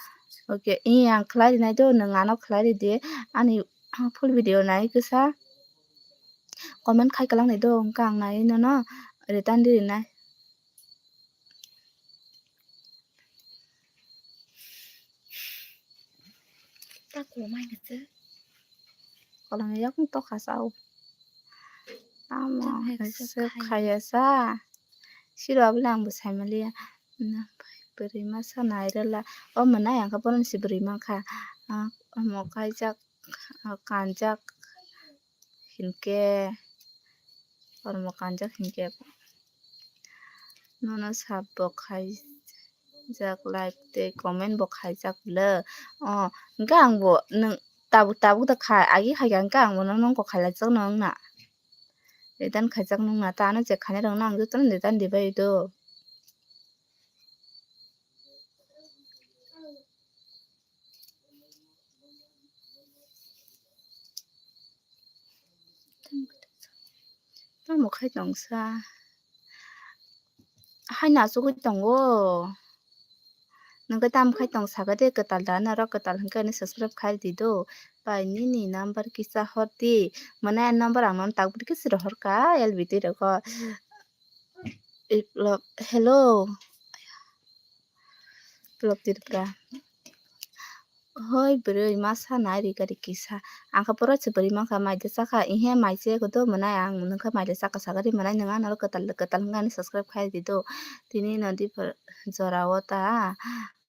Okay, i ang khlai rinai do, nwng ano khlai ridi. Ani full video nai kisa comment khai kwlangnai do, hwnkhe ang nai nono return di rinai. Ta kolomai nase. Kolomai yakung tokha sao. Tamo hese khaya sa. Siro abole ang bo saimaliya. Na, bwrwi masa nairwla. O mwnai ang khe bono se bwrwi mankha. Ah, omo kaijak, ah, kanjak hinkhe, kormo kanjak hinkhe. Nono sub bo khaijak, like tei comment bo khaijak le. O, hwnkhe ang bo nwng tabuk tabuk da khai, agi khaikha hwnkhe ang bono nokho khailaijak no wngna. Return khaijak nungna, ta ano je khainai rokno ang jotono return di bai do. Tamo khai tongsa. Haino achugwi tongo. Nwng khe tamo khai tong saka de, kwtal da norok kwtal hwnkhe ani subscribe khai di do. Bai nini number kisa hor di. Mane number ang nono tabuk kisa rohor ka L B twi rogo. Hello. Vlog Tripura. Hoi bwrwi masa nai ri gari kisa. Ang khe borok se bwrwi mankha mai de chakha. Ihe mai che kodo mwnai ang nung khe mai de chakha sagari mwnai nung ano kwtal kwtal hwnga ani subscribe khai di do. Tini no di jora o ta,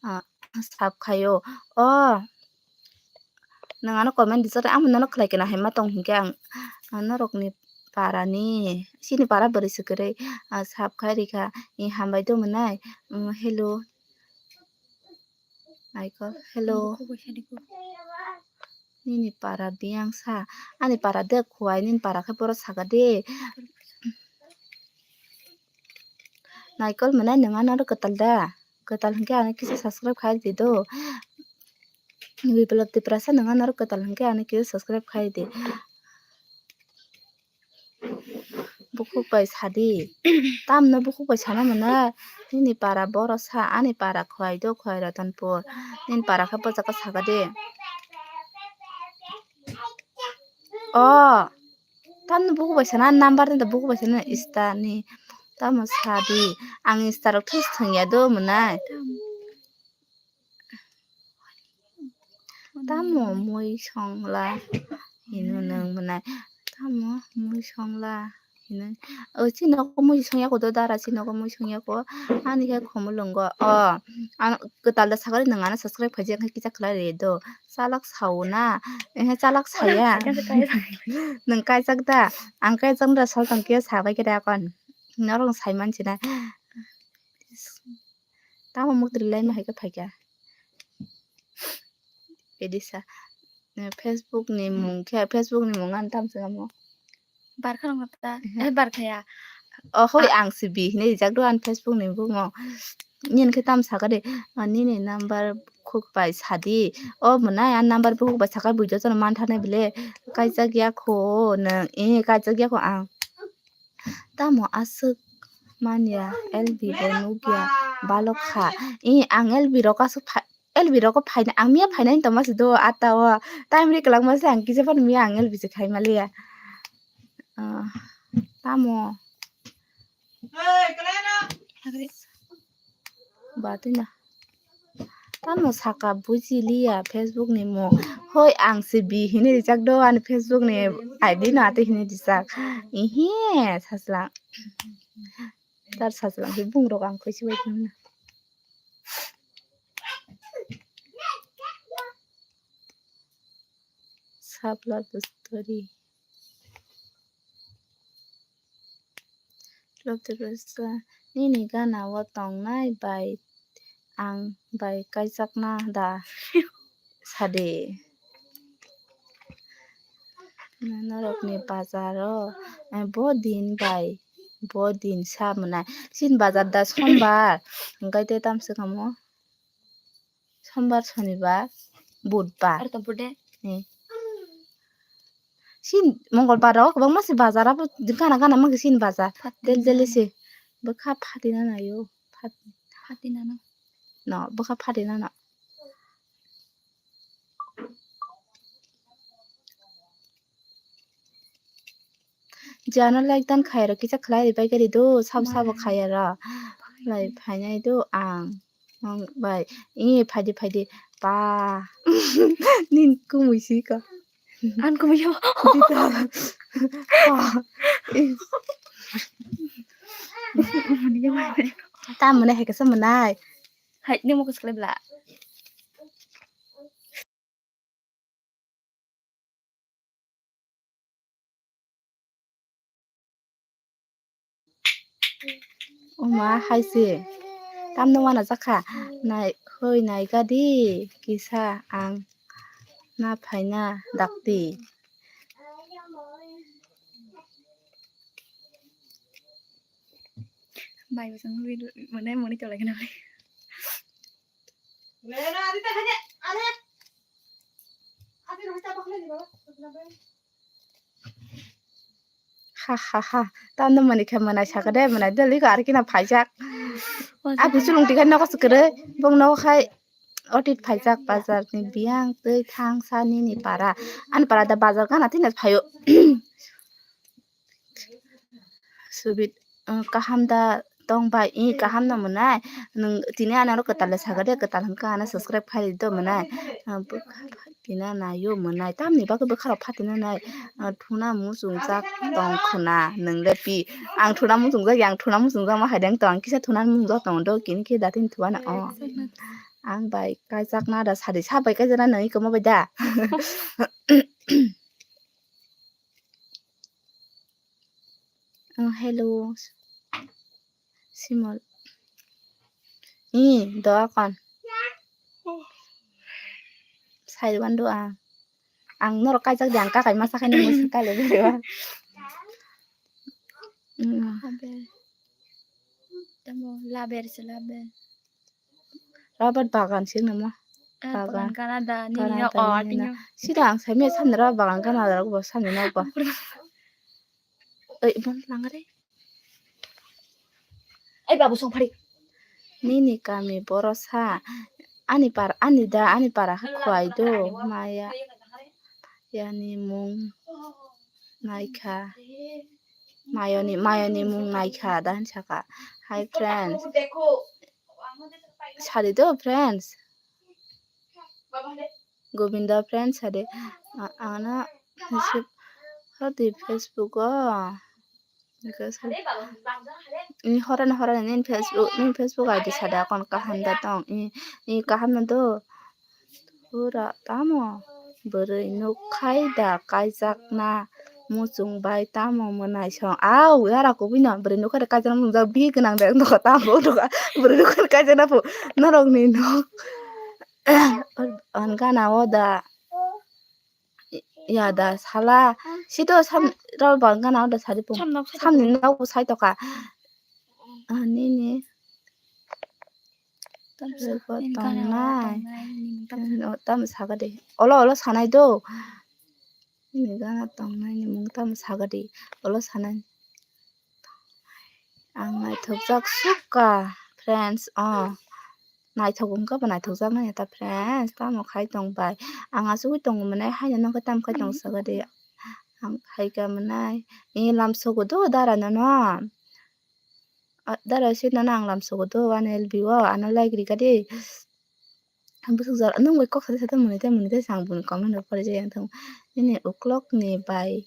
ah, sap khaio. O Nwng ano comment rijak tei, ang bo nono khlai kena hinma tong hinkhe ang, ang norokni parani, chini para bwrwi se kwrwi, ah, sap khai rikha, eh, hambai do mwnai, mm, hello. Naikol, hello. Nini para biyang sa, ani para de khuai, nini para khe boro saka de. Naikol mwnai nwng ano oro kwtal da? Kwtal hinkhe ano kisa subscribe khai di do. Biplab Tiprasa nwng ano oro kwtal hinkhe ano kisa subscribe khai di. Bukhuk bai sadi. Tamno bukhuk bai sana mwnai? Nini para boro sa, ani para khuai do, khuai Ratanpur. Nini para khe bwsaka saka de. O, tamno bukhuk bai sana, number tei bukhuk bai sana Insta ni. Tamo sadi. Ang Insta rok thus thwngya do mwnai. Tamo mui songla hino nwng mwnai. Tamo mui songla hino. O, chini nogo mui songya ko do dara, chini nogo mui songya ko. Ani khe khumulwngo. O, ano kwtal da sakari nwng ano subscribe khaijak khe kisa khlai rw do. Chalak sao na? Ehe, chalak saya. Nwng kaijak da? Ang kaijak da sal tong khe sabai khe da kon. Norok sai manchina. Tamo mukti lai ma hai khe phaikha. Edisa. Eh, Facebook ni mung khe, Facebook ni mung ano tamo se kamo. Barkha rok ta. Eh, barkha ya. O hoi, ang si bi hinwi rijak do ani Facebook ni bumung. Nini khe tamo saka de, ah, nini number khuk bai sadi. O mwnai, ani number bukhuk bai saka, bujo jono mantha nai bile. Kaijak ya kho nwng, eh, kaijak ya kho ang. Tamo aswk manya, L B bo nukya balok kha. Eh, ang L B rok aswk pha-, L B rok phaina, ang miya phainai tongma se do, ata o. Time ri kwlangma se ang kisa phano miya ang L B se khai maliya. Ah, tamo. Batwi na. Tamo saka buji liya Facebook ni mo. Hoi, ang se bi hinwi rijak do ani Facebook ni I D no ate hinwi rijak. Ihe, saslang. Tar saslang khe bung rok ang khuisi bai tong na. Sap love story. Love the rest, nini gana o tongnai bai ang bai kaijakna da sadi. Norokni bazaro, eh, bo din bai, bo din sa mwnai. Chini bazar da sombar, hwnkhe tei tamo se kamo? Sombar, sonibar, budbar. Ar to bude? Eh. Sin mongolbar rok kwbangma se bazar abo gana gana ma sin bazar. Phat del del se. Bwkha phatina nayo. Phat- Phatina no. No, bwkha phatina no. Jano like dan khairok kisa khlai ri bai kari do, sabo sabo khairok. Lai phainai do ang. Ang bai. Eh, phaidi phaidi. Pa. Nin kumui si ka. An kumui yo. Dita. Pa. Eh. Tamone hai kasa mwnai. Hai, ni mo kus khlai bla. Oma hai se, tamno wana jakha, nai, hoi nai gadi, kisa ang na phaina dakti. Bai bo chwng video mane moni tolai khna bai. Ha ha ha. Tamno mani khe mwnai saka de, mwnai de liko ar kina phaijak. Aku sulung tiga nogo se kwrwi, bong nogo khai otit phaijak bazar ni biyang twi thang sa nini para. Ani para da bazar gana thina phaio. Subit, uh, kaham da tong bai, i kaham no mwnai. Nwng tini ani oro kwtal le saka de, kwtal hwnkha ano subscribe khai di do mwnai. Uh, bwkha phatina naio mwnai. Tamni bagwi bwkha rok phatina nai. Uh, thuna muchungjak tong khuna nwng le pi. Ang thuna muchungjak, yang thuna muchungjak ma hai deng tong. Kisa thuna muchungjak tong do, kini khe datin thua na o. Ang bai kaijakna da sadi sa bai kaijakna nang iko ma bai da. Oh, hello. Simol. I do akon. Sai wan do ang. Ang norok kaijak di ang kakai masa khai nang musi kale bere wa. Laber. Tamo laber se laber. Rabar bagan sing namo. Ah, bagan. Bagan kana da, nini Kana no da, o, nini no. Sida ang sai me samni rabar bagan kana da bo samni no bo. Oi, bon langare. Ai babu song phari. Nini kami boro sa. Ani par, ani da, ani para khe khwai do. Maya. Yani mung naikha. Mayoni, mayoni mung naikha da hin saka. Hi friends. Sadi do friends. Govinda friends sadi. A-, ana Facebook, hadi Facebook o. Because ni horani horani nini Facebook, nini Facebook I D sada kon kaham da tong. I, i kaham na do. Pura tamo. Bwrwi nuk khai da kaijakna muchung bai tamo mwnai song. Au, yara kubui no. Bwrwi nuk khai da kaijakna muchung jak bi gwnang de nokha tamo nokha. Bwrwi nuk khai da kaijakna phu. Norok ni nok. An gana o da. Ya da sala. Sito sam rol bang gana o da sari pung. Sam nok sai Samni nok bo sai toka. Ani ni. Tam sa-, Rwkwa in gana o tongnai. Tongnai, ni mung tam sa- O, tam saga de. Olo, olo sanai do. Ni gana tongnai ni mung tam saga de. Olo sanai. Ang naithokjak sukha, friends. Oh. Naithok wngkha ba naithokjak nai ta, friends. Tamo khai tong bai. Ang asugwi tongo mwnai haino nokha tam khai tong saga de. Ang hai ka mwnai. Ni lam sogo do dara no no. Ah, dara sitnano ang lamsogo do, ano L B o, ano like rika de. Ang bwswk jora, nwng bai kok sade sade mwnwi tei mwnwi tei se ang buni comment rok pori jai ang thung. Nini uklok ni bai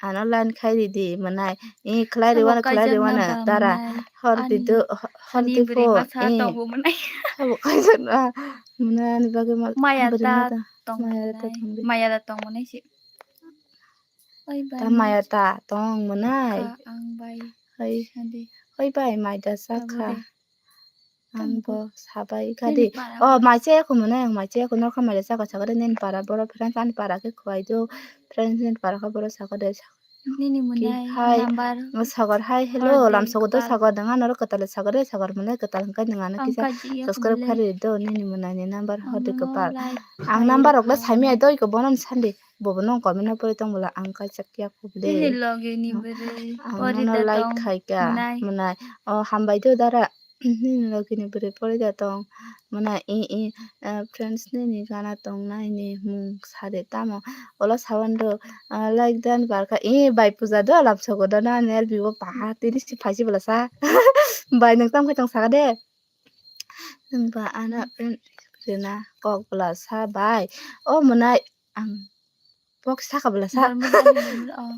ano line khai ridi mwnai. I khlai Sabo riwano, khlai kaijak riwano, na ba dara mwnai. Hor di Ani do, ho-, hor ani di bwrwi pho, masa i. Tongo mwnai. Sabo kaijak na, mwnai ani bagwi ma-, Maya bwrwi ta masa. Tong Maya ta mwnai. Tong di. Maya ta tong mwnai se. Oi bai Ta maya ta tong mwnai. Ka ang bai. Hai. Sadi. Oi bai mai da Tabo sakha. De. Ang Tabo. Bo sabai Nini kadi. Para Oh, bo. Mai che ko mwnai ang mai che ko norkha mai da sakha sakha de nini para boro friends ani para khe khwai do. Friends nini para kha boro sakha de. Nini Ki mwnai hai. Number. Sagar hai hello Hor de lam sogo do kal. Sagar danga norok kwtal sagar de sagar mwnai kwtal hwnkhe nang ano Ang kisa kaji ya subscribe kobole. Khari do nini mwnai ni number hor de Ang kwpal. Like Ang khai number rok le kha. Saimya do iko bono sandi. Bobo nong comment no pori tong bwla ang kaijak ya kho bwle. Nini logi ni bwrwi Ang pori nono da like tong khai ka mwnai. Mwnai. O hambai do dara. Nini logi ni bwrwi pori da tong mwnai. I, i, eh, friends nini gana tong nai ni mung sade tamo. Olo sawan do, ah, like dan barkha. I bai puja do lam sogo do na nel bibo paha tini si phaisi bwla sa. Bai nwng tam khai tong saka de. Nwng ba ana friend rina kok bwla sa bai. O mwnai ang Pok saka bwla sa. Dormo jani dormo, oh.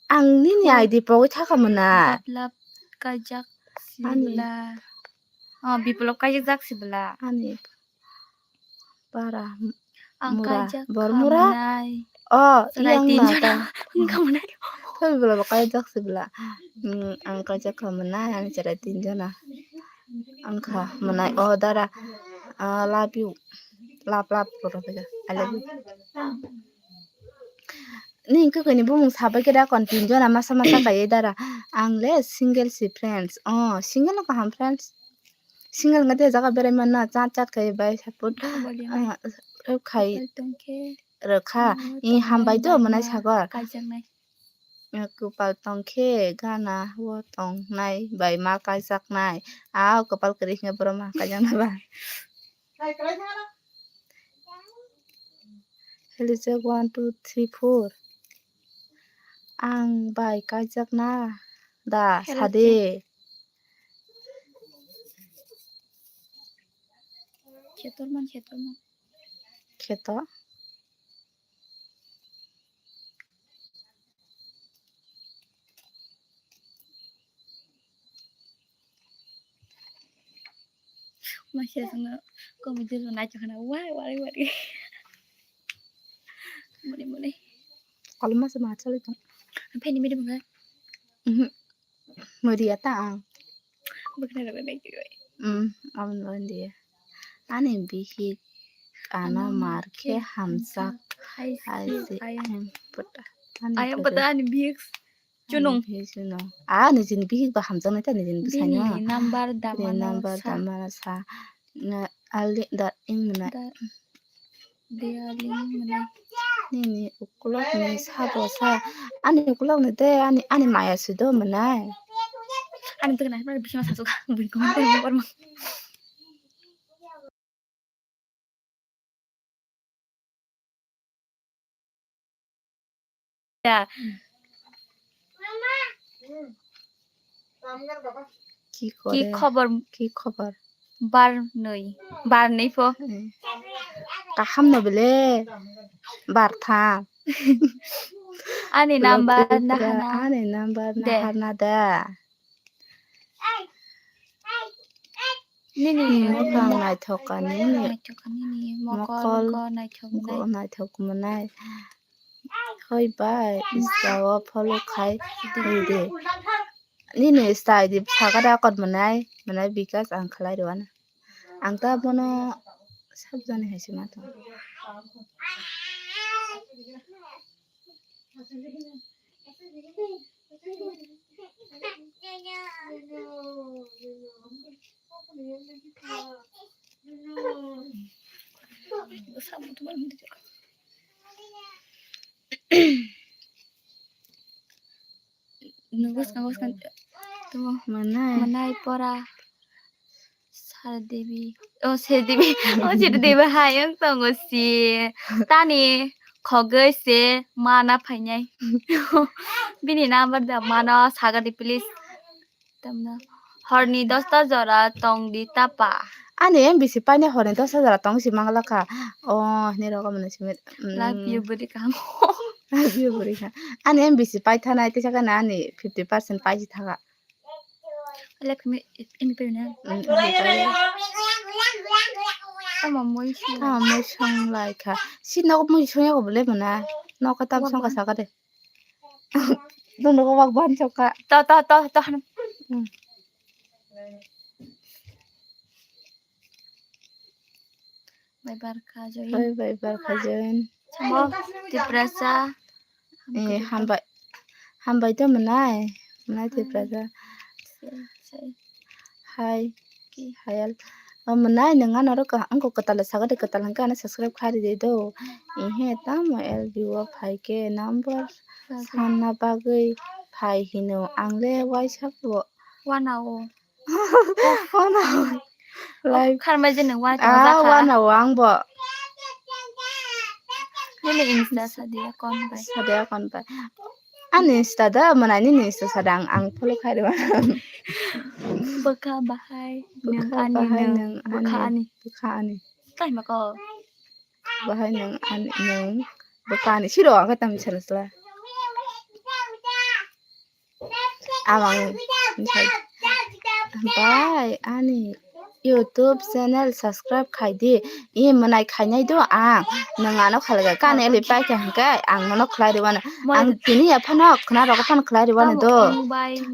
Ang nini Oh. I D pogwi thaka mwnai. Biplop kaijak si Ani. Bwla. Oh, Biplop kaijak si bwla. Ani para Ang mura kaijak bor kha mura. Mwnai. Oh, chwrai iyang tin na jona. Ta. Wngkha mwnai. Thoi bwla bo kaijak si bwla. Mm, ang kaijak kha mwnai, ani chwrai tin jona. Wngkha mwnai. Oh, dara. Ah, love you. Love, love, boro khe. I love you. Ni kwkhwini bumung sabai khe da kon tin jona masa masa kaiwi dara. Ang le single si friends. Oh, single no kaham friends. Single wngkha de jaga berai manna chat chat khai bai support. Body Ah, khai. Tong khe. Rwkha. Oh, I tong hambai do nai mwnai bai ma sagar. Kaijaknai. Kwpal tong khe gana o tongnai bai ma kaijaknai. A kwpal kwrwi hwnkhe borok ma kaijaknai ba. Helicak one, two, three, four. Ang bai kaijakna da Helicak. Sade. Khetorman, khetorman. Kheto. Masya sanga komedi lo nacho khana wai wai wai. Muni muni. Kalau masih macam itu. Apa ini midi bunga? Mhm. Mudi ya ta ang. Bukan ada lagi. Hmm, amun dia. Ani bihik ano marke hamsak. Hai si ayam peta. Ayam peta ani bihik. Chunung. Ani bihik chunung. Ah, nijini bihik ba hamjaknai ta nijini bwsaino. Bini number damano sa. Number damano sa. Na, ali da ing na. Da, dia ling mana. Nini ukulok ni sabo sa. Ani ukulok ni de ani, ani maya sudo manai. Ani tengah apa bisa masuk. Bingkong. Ya. Ki ki kore? Khobor? Ki khobor? Bar nwi, bar nwi pho. Eh. Kaham no bele? Bar tham. Ani number nahana. Ani number nahana da. Nini mokol naithok ka nini. Naithok ka nini mokol, mokol ko naithok mwnai. Naithok mwnai. Hoi bai, Insta o follow khai di. Nini Insta I D sakha da kot mwnai, mwnai bikas ang khlai rwna. Ang ta bono sabjani hai se ma tong. Nuguskan, nuguskan. Tumo. Manai. Manai pora. Sar Devi. Oh, Sar Devi. Oh, Sar Devi hai wng tongo si. Tani khogwi se mana phainai. Bini number da mano sagadi please. Tamna. Horni dosta jora tong di tapa. Ani M B C paine horni dosta jora tong si mangla kha. Oh, hini rogo mano simi. Love you buri kam. Love you buri kam. Ani M B C pai thana ite saka na ani fifty percent pai ji thaga. Left me, imi pe na. Mm, imi pe. Tamo mui song. Tamo mui song lai kha. Si nogo mui song yago bole mana. Nogo tam song ka saka de. Dono ko wak ban saka. To, to, to, to, han. Mm. Bai barkha join. Bai, bai barkha join. Samo Tiprasa. Eh, hambai. Hambai to mwnai. Mwnai Tiprasa. Hai. Hai. Hai al. O mwnai nwng ano ro ka, wngkha kwtal saka de kwtal hwnkhe ano subscribe khlai rwdi do. Ehe tamo L B o phai khe number sanna bagwi phai hino. Ang le waisa bo. Wana o. Wana o. Live. Kharmai je nwng wana tongma jakha. Wana o ang bo. Nini Insta sadi account bai. Sadi account bai. Ani Insta da, mwnai nini Insta sada ang, ang follow khai rwna. Bwkha bahai nwng ani nwng, bwkha ani. Bwkha ani. Kaima ko. Bahai nwng ani nwng bwkha ani. Siro ang khe tamo sana sla. Amang bai ani YouTube channel subscribe khai di. I mwnai khainai do ang. Nwng ano khalga kani eli pai kha hwnkhe ang nono khlai rwano. Ang tini ya phano khna rogo phano khlai rwano do.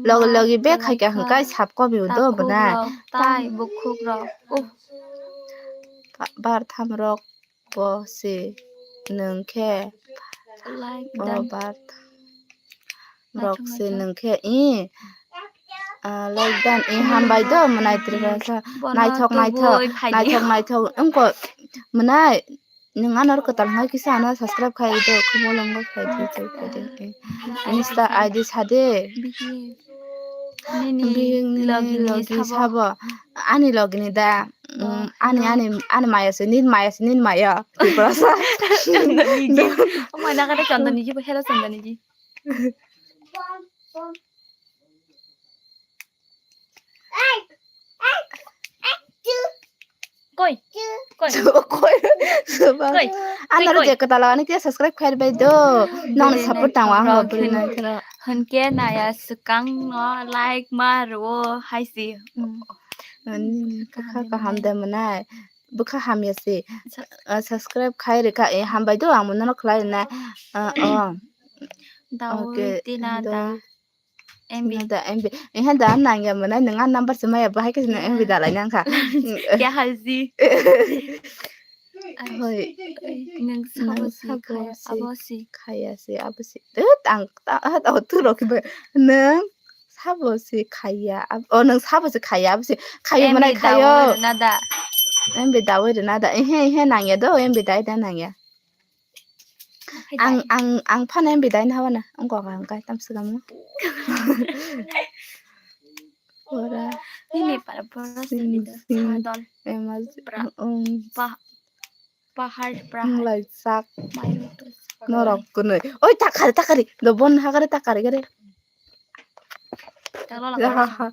Logi logi be khai kha hwnkhe sap kobi do bwnai. Tai bukhuk rok. Bar tham rok. Bo se nwng khe like bo dan. Bar rok se nwng khe i, ah, like dan i hambai do mwnai Tripura sa. Naithok naithok naithok naithok wngko mwnai nwng ano kwtal hai kisa ano subscribe khai do khumulwngo khai di khai di. Insta I D sade. Bihik ni logi sabo. Ani logi ni da. Mm, ani, ani, ani maya se, nini maya se, nini maya. Tiprasa. Chondoni ji. Oh my, nakata Chondoni ji, hello Chondoni ji. Koi. Koi. Koi. Koi. Ano koi. Reject kata lagani kaya subscribe khair bai do. Nang support tang wang lo beri nang kira. Hwnke naya swkang no like ma rwo hai si. Mm. Bwkha kaham de mwnai. Bwkha hamya se. Ah, subscribe khai rwkha. Eh, hambai do, ang mono khlai rwnai. Ah, oh. Dawi tina da. M B. Tina da M B. Eh, da nangya mwnai, nwng a number se maya, bahai khe nwng M B da lai nang kha. Kya haji? Hoi. Nwng sabo se khaya, abo se. Khaya se, abo se. Dut, ang ta, ah, ta, tu rok ba. Nwng sabo se khaya, ab-, oh, nwng sabo se khaya, abo se khayo mwnai khayo. M B dawi rwna da. M B dawi rwna da. Ehe, ehe, nangya do, M B dai da nangya. Ang, ang, ang phano M B dai na wana. Ang kok ang kai tam se kamu. Ora. Nini para boros sini, sini. Sadol. Emas, pra-, um, pa-, pahar, prahar. Lai sak. Norok kunui. Oi, takari, takari. Do bon hakari, takari, kari. Talo la. Ya, ha, ha.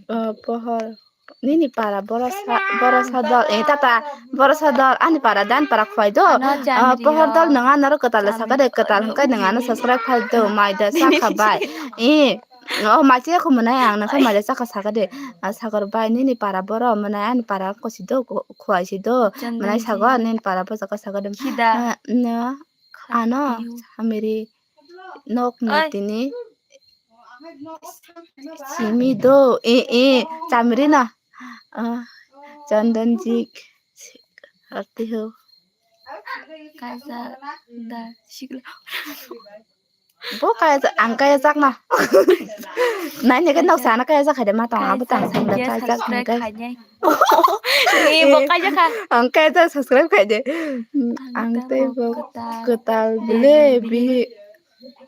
Eh, pohor. Nini para borosa, borosa dol. Eh, tata, borosa dol. Ani para dan para khwai do. Ano, eh, pohor dol nang ano ro kwtal sakade, kwtal hwnkhe nang ano subscribe khai do. Mai da sakha bai. Eh, oh, mai che khu mwnai ang nang khe mai da sakha sakade. Ah, sagor bai nini para boro mwnai ani para kosi do, khwai si do. Mwnai sagor nini para boro sakha sakade. Khida. Eh, no. Ano, Khatio. Samiri nok ni tini simi do, e, e, chamiri na. Ah, Chandanjik, arti ho. Kaisa da sikla. Bo kaya, ang kaya jak na. Nai ne ke nok sana kaya jak khai de ma tong, abo tang sang da kaya jak subscribe khai de. Ni bo kaya kha. Ang kaya jak subscribe khai de. Ang tei bo kwtal bile bihi.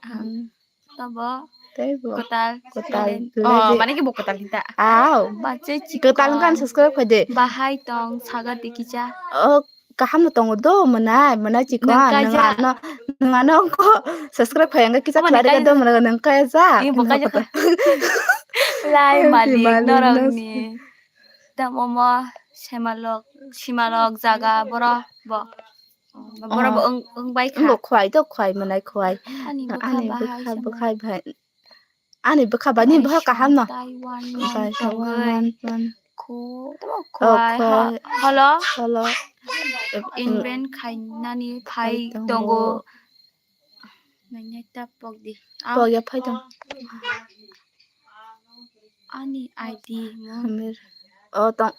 Ang tabo tei bo kwtal. Kwtal bile. Oh, mane ki bo kwtal hinta. Aw. Bache chikon. Kwtal kan subscribe khai de. Bahai tong saga de kisa. Oh, kaham no tongo do mwnai, mwnai chikon. Nang kaijak. Nang ano, nang ano ko subscribe khai ang kisa khlai ka do mwnai nang kaijak. Ni bo kaijak. Lai malik norok ni. Tamo mo semalok, simalok jaga boro bo. Boro bo wng, wng bai kha. Bo khwai do khwai mwnai khwai. Ani bwkha bahai. Ani bwkha bai ni bwkha kaham no. Taiwan Taiwan. Ko, tamo khwai. Holo. Holo. Invent khainani phai tongo. Nainai ta pok di. Pok ya phai tong. Ani I D mo. Hamir. Oh, tong.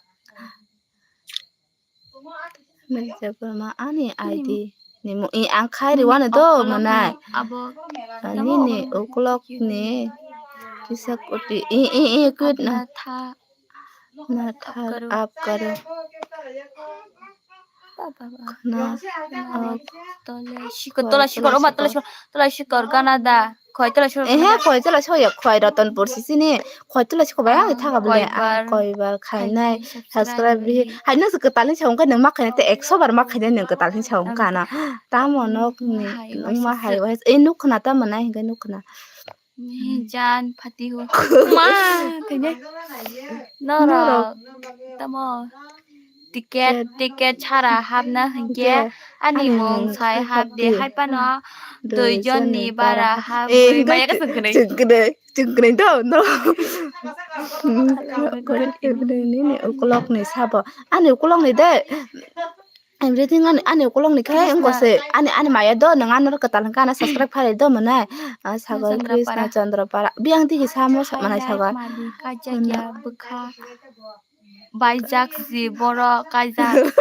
Mejabama ani I D ni mo i ang khai ri wano do mwnai. Abo nini uklok ni kisa kopi i i i kut na. Na thar up karo. Khna up. Tola sikor, tola sikor, oma tola sikor, tola sikor gana da. Khoi tola soi. Ehe, khoi tola soi ya, khoi Ratanpur sisini. Khoi tola soi bai ang thaga bole. Koibar khainai, subscribe bi. Hai nang kwtal ni saung khe nang ma khainai te ekso bar ma khainai nang kwtal ni saung kha na. Tamo nok ni nang ma hai wai. E nuk khna tamo nai hingke nuk khna. Jan phati ho. Ma khainai. Norok tamo. Ticket, ticket chara hapna hinkhe ani mung sai hapdi, hai phano dui jon ni bara hap. Maya ka sungknwi. Sungknwi, sungknwi do, no. Nini ukulok ni sabo. Ani ukulok ni de. Everything ani, ani ukulok ni khe wngkose. Ani, ani maya do, nang ano kwtal hwnkha, ano subscribe khalai do mwnai. Ah, Sagar Krishna Chandrapara. Biyang tigi samo manai Sagar. Kajakya bwkha. Baijak si borok kaijak.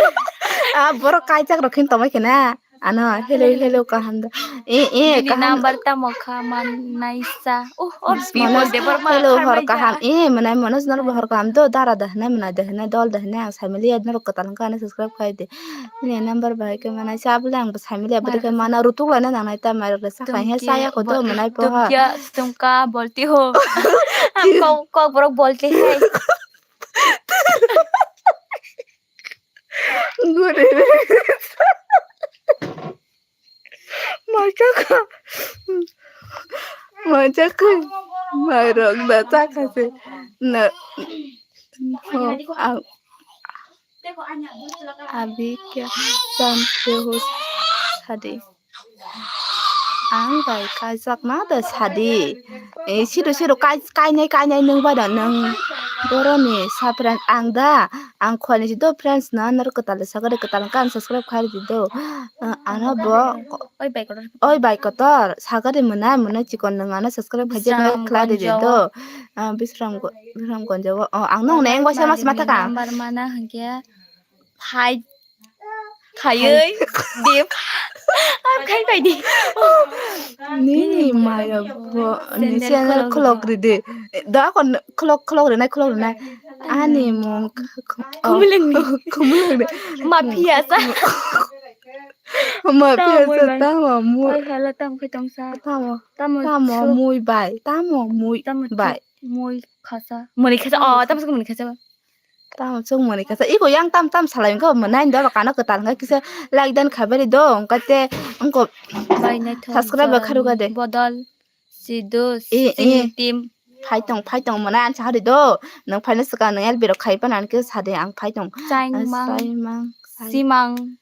Ah, borok kaijak rok khin tongbai khe na. Ano, hello, hello, kaham da. Eh, eh, kaham. Number tamo kha man naisa. Oh, oh, people de borok ma hello, hor kaham. Eh, mwnai Manoj nor hor kaham do, dara da hwnai, mwnai da hwnai, dol da hwnai, ang family ad nor kwtal hwnkha, ano subscribe khai de. Ni number bai khe mwnai sa bole ang family ad bai khe mana rutuk lai na nang nai ta mai rok sa khai he sa ya ko do mwnai po ha. Tumkya, tumka bolti ho. Ang kok, kok borok bolti hai. Guri re. Machakha. Machakha. Mairok da chakha se. Na. Ho, ang. Abi kya chante ho sadi. Ang bai kaijakma da sadi. Eh, siro, siro, kai, kainai, kainai nwng bai da nwng. Boroni sa friend ang da, ang khwani si do friends no, nor kwtal sakari kwtal kan subscribe khai di do. Ano bo oi bai kotor, oi bai kotor sakari mwnai mwnai chikon nang ano subscribe khai di do. Bisram Gonjo. Bisram Gonjo o ang nong neng waisa mas mata ka. Number mana hwnkhe phai khayoi de khai pai di. Nini maya bo ni channel khulok ridi. Da kon khulok khulok rinai khulok rinai. Ani mung khumuleng ni. Khumuleng ni. Mafia sa. Mafia sa tamo mui. Oi hala tam khai tong sa. Tamo. Tamo mui bai. Tamo mui bai. Mui khasa. Mui khasa. Oh, tamo mui khasa. Tamo chwng mwnwi kasa. Iko yang tam tam salai wngkha mwnai do kano kwtal wngkha kisa like dan khaibari do wngkha te wngkha subscribe kharuka de. Bodol sido sini team. Phai tong phai tong mwnai ang sahari do. Nwng phaina swkang nwng L B rok khai panani khe sade ang phai tong. Chaimang. Chaimang. Simang.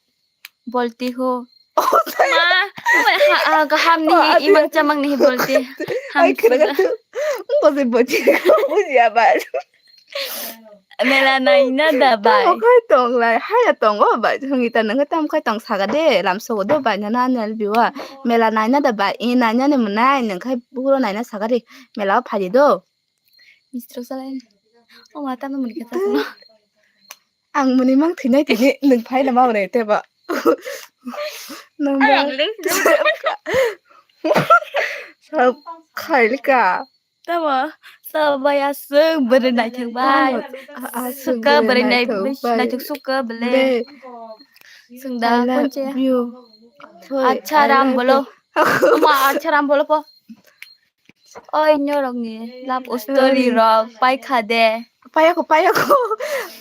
Bolti ho. Ma, ha, ha, kaham ni hi, imang chamang ni hi bolti. Ham ai khwrwng suga. Wngkha se bolti. Bujiya ba. Mela naina da bai. Tamo khai tong lai, haya tongo bai. Hwngi ta nang tam khai tong saga de, lam sogo do bai nana nel biwa. Mela naina da bai, i naina ni mwnai, nang khai buro naina saga de. Mela o phai do. Mistrok salai. O ma tamo muni khe ta. Ang muni mang thinai tini nwng phai na ma muni te ba. Nang ba. Sab khailika. Tamo sab bai aswk bwrwi naithok bai. Tamo aswk suka bwrwi bwrwi naithok naithok bai. Naithok suka bwle. Sungda konche. Acha ram bolo. Ama acha ram bolo po. Oi norokni love story rok paikha de. Payakho payakho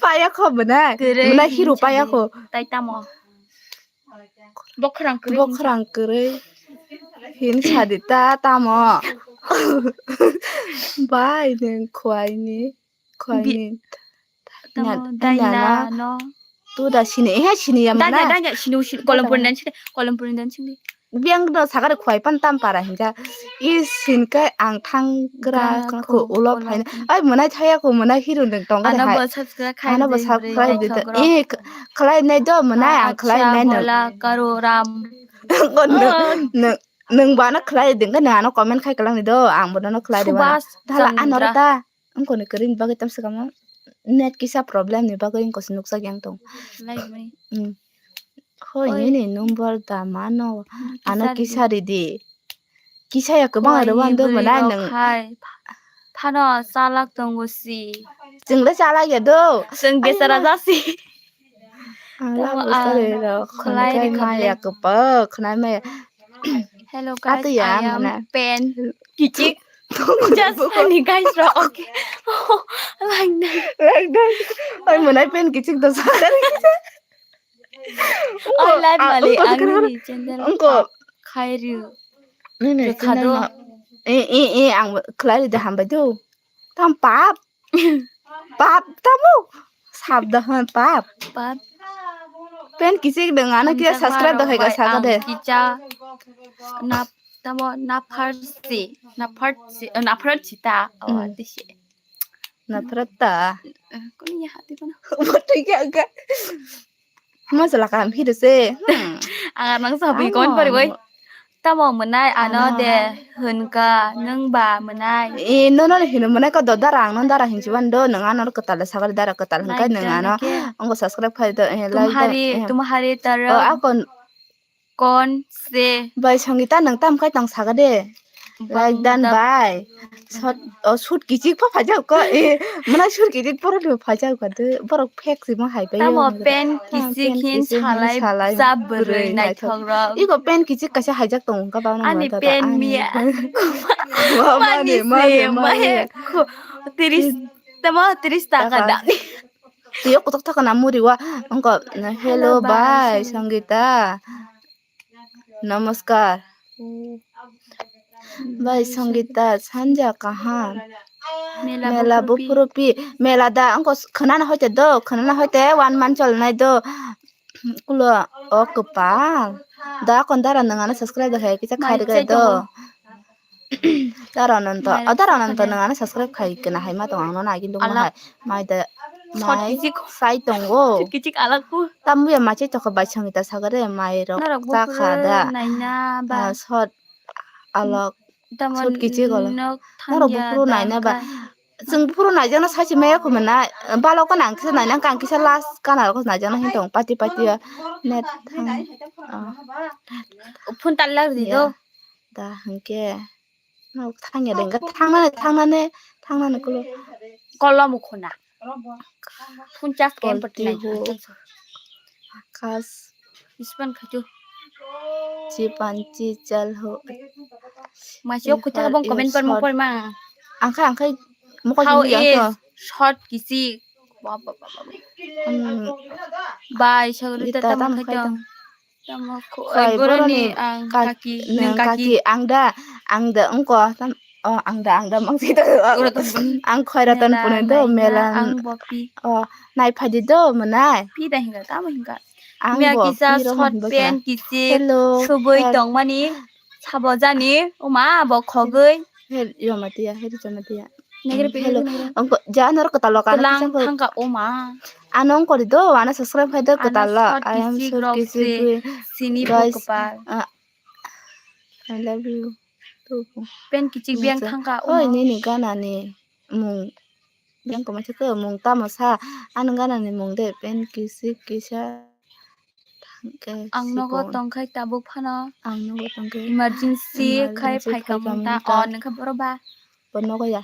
payakho bwnai. Kwrwi bwnai hero hinsa de. Payakho. Tai tamo. Bokhrang kwrwi. Bokhrang kwrwi. Hin sadi ta tamo. Bai nwng khwai ni. Khwai ni. Tamo daina no. Tu da sini, eh, sini ya mana? Daina, daina, sini, sini, kolom puri dan sini, kolom puri dan sini. Biang do sakari khwai pan tam para hinja. I sin kai ang thang gra ko ulo phaina. Ai mwnai thaya ko mwnai hero deng tong. Ano bo subscribe khai. Ano bo subscribe de. Eh, khlai nai do mwnai ang khlai nai no. Bola karo ram. Nwng ba no khlai deng ka ano comment khai kalang ni do ang bo no khlai de. Dhala ano ta. Wngkoni kwrwini bagwi tamswkamo net kisa problem ni bagwi wngkose nukjagwi ang tongo. Laimani. Hoi nini number da mano ano kisa ridi. Kisa ya kwbang rwani do mwnai nwng. Phano chalak tongo si. Chwng le chalak ya do. Chwng besara jasi. Ang la bwsari rok khwnai maya kwbak khwnai maya. Hello guys, I am pen kichik. Just ani guys rok, okay. Like that. Like that. Oi mwnai pen kichik do sakari. Oi live mali ang ni channel. Ongko khairi. Nini channel. Eh eh eh ang khlai de hambai do. Tam pap. Pap tamo. Sab da han pap. Pap. Pen kichik dong ano kisa subscribe da hai ga saga de. Kicha. Na tamo na farsi na farsi na farsi ta. Oh tisi. Na farta. Kuni ya hati kono. Betul ya ga. Masala kaham hiri se. Ang nang sabi kon pari wai. Tamo mwnai ano de hwnka nwng ba mwnai. E nono hino mwnai ko do dara ang no dara hinsi wan do nwng ano kwtal sakari dara kwtal hwnkai nwng ano. Ongo subscribe khai do like do. Tumhari tumhari tara. O akon. Kon se. Bai Songita nwng tam khai tong saga de. Like dan bai. Sot o sut kichik pho phajak ko. E mwnai sut kichik poro pho phajak ko de. Borok fake simo hai pai. Tamo pen kichik hin salai sa bwrwi naithok rok. Iko pen kichik kaisa haijak tong ka ba. Ani pen miya. Mani mani mani. Tiris tamo tiris taka da. Tiyo kutuk taka na muri wa. Ongko hello bai Songita. Namaskar. Bai Songita sanja kaham. Mela buphurupi. Mela da ongko khwnana hoite do khwnana hoite one month cholnai do. Kulo o kwpal. Da kon dara nwng ano subscribe da hai kisa khai rwgwi do. Dara Ananto, Mai oh, Dara Ananto, nang ano subscribe khai kena hai ma tong, ang no nai, kintu Alak. Mai da, Short mai kichik. Sai tongo. Kichik alak pu. Tambuya machai tokha bai sangita sagare, mai rok. Norok cha kha bufuru da. Naina ba. Ah, short alak. Tamon short kichik alak. Nok norok thangya bufuru naina ba. Chwng buphuru naijakna sachi maya khumana, balok gana ang kisa naina, ang kisa last kana rok naijakna hin tong, pati pati o net thang, ah. Phone talla rwdi do. Da hwnkhe, no thangya de, hwnkhe thangnani, thangnani, thangnani kolo. Kolom khuna. Phone charge kem pati nai. Khas. Ispan khaju. Chipan chichal ho. Masih aku cakap bang komen per mokol mang. Angkai angkai mokol. How is short kisi. Bye, sagri tata mokol. Tamo khoi boroni ang kaki, nang kaki, ang da, ang da wngko, tam, oh, ang da, ang da, mang si do. Ang khoi ratan pune do, melan. Ang bopi. Oh, nai phadi do, mwnai. Pi da hinga, tamo hinga. Ang bo kisa short pant kichi subui tongmani, sabo jani, oma bo khogoi. Hel, yo matiya, hel, yo matiya. Negre pe hello. Negre. Angko ja nor ko talo kana lang thangka oma. Ano angko do, ano subscribe khai do ko talo. I am so kisi sini guys. Guys, uh, I love you. Pen kichik biang thangka oma. Oi, nini gana ni mung. Biang ko masa ko mung tamo sa. Ano gana ni mung de pen kisi kisa. Ang nogo tongkhai tabuk phano. Ang nogo tongkhai. Emergency khai phaikha mung ta. O nokha boro ba. Bo nogo ya.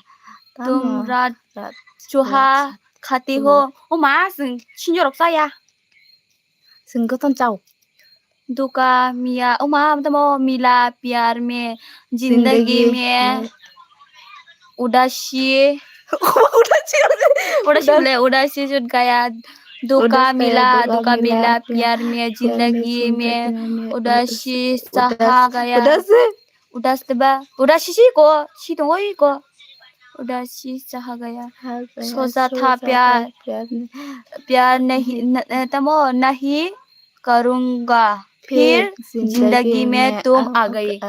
Tum rat chuha khati ho. O ma sing sinjorok chaya. Sing goton chao. Duka miya, o ma tamo mila pyar me zindagi me. Udasi. Udasi. Udasi bole, udasi jut gaya. Duka mila, duka mila, pyar me, zindagi me, udasi saha gaya. Udasi. Udasi ba, udasi si ko, si tong oi ko. Udasi saha gaya. Soja tha pyar, pyar nahi, tamo nahi. Karunga, phir zindagi mein tum aa gaye.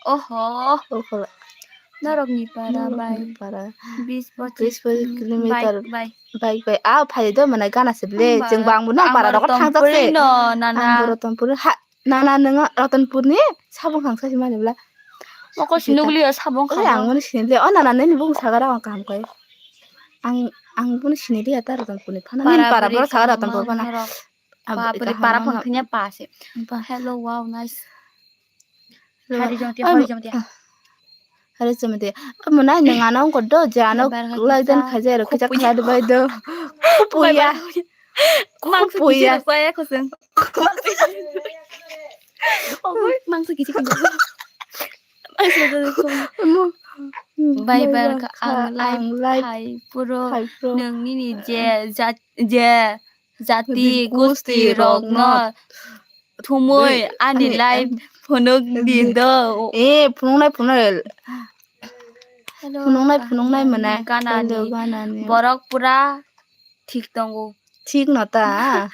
Oho. Norok ni para bai. Bis pochis kilometer. Bike bai. Bike bai. Ah, phai do mana gana se ble. Chwng bang bo nang para rok thang jak se. Ang boro Ratanpur ha nana nang Ratanpur ni sabong khang sa mani bla. Moko sinugli sabong khang. Ang mani sinugli. Oh nana nini bung sagara ang kaham kai. Ang ang buni sinugli ya ta Ratanpur ni phana. Nini para boro sagara Ratanpur phana. Bapre, para phang thanya pa se. Hello, wow, nice. Hari jong tia, hari jong tia. Hari jong tia. Amo nai nang ano ko do je ano lai dan khaje ro kicha khaya do bai do. Puya. Mangsa kicha khaya khoseng. Mangsa kicha khaya. Bai bar ka ang live hai puro nang nini je jat je jati gusti rokno thumui ani live phunuk di do. Eh, phunuknai phunuknai. Phunuknai phunuknai mane. Ganani borok pura thik tongo. Thik no ta.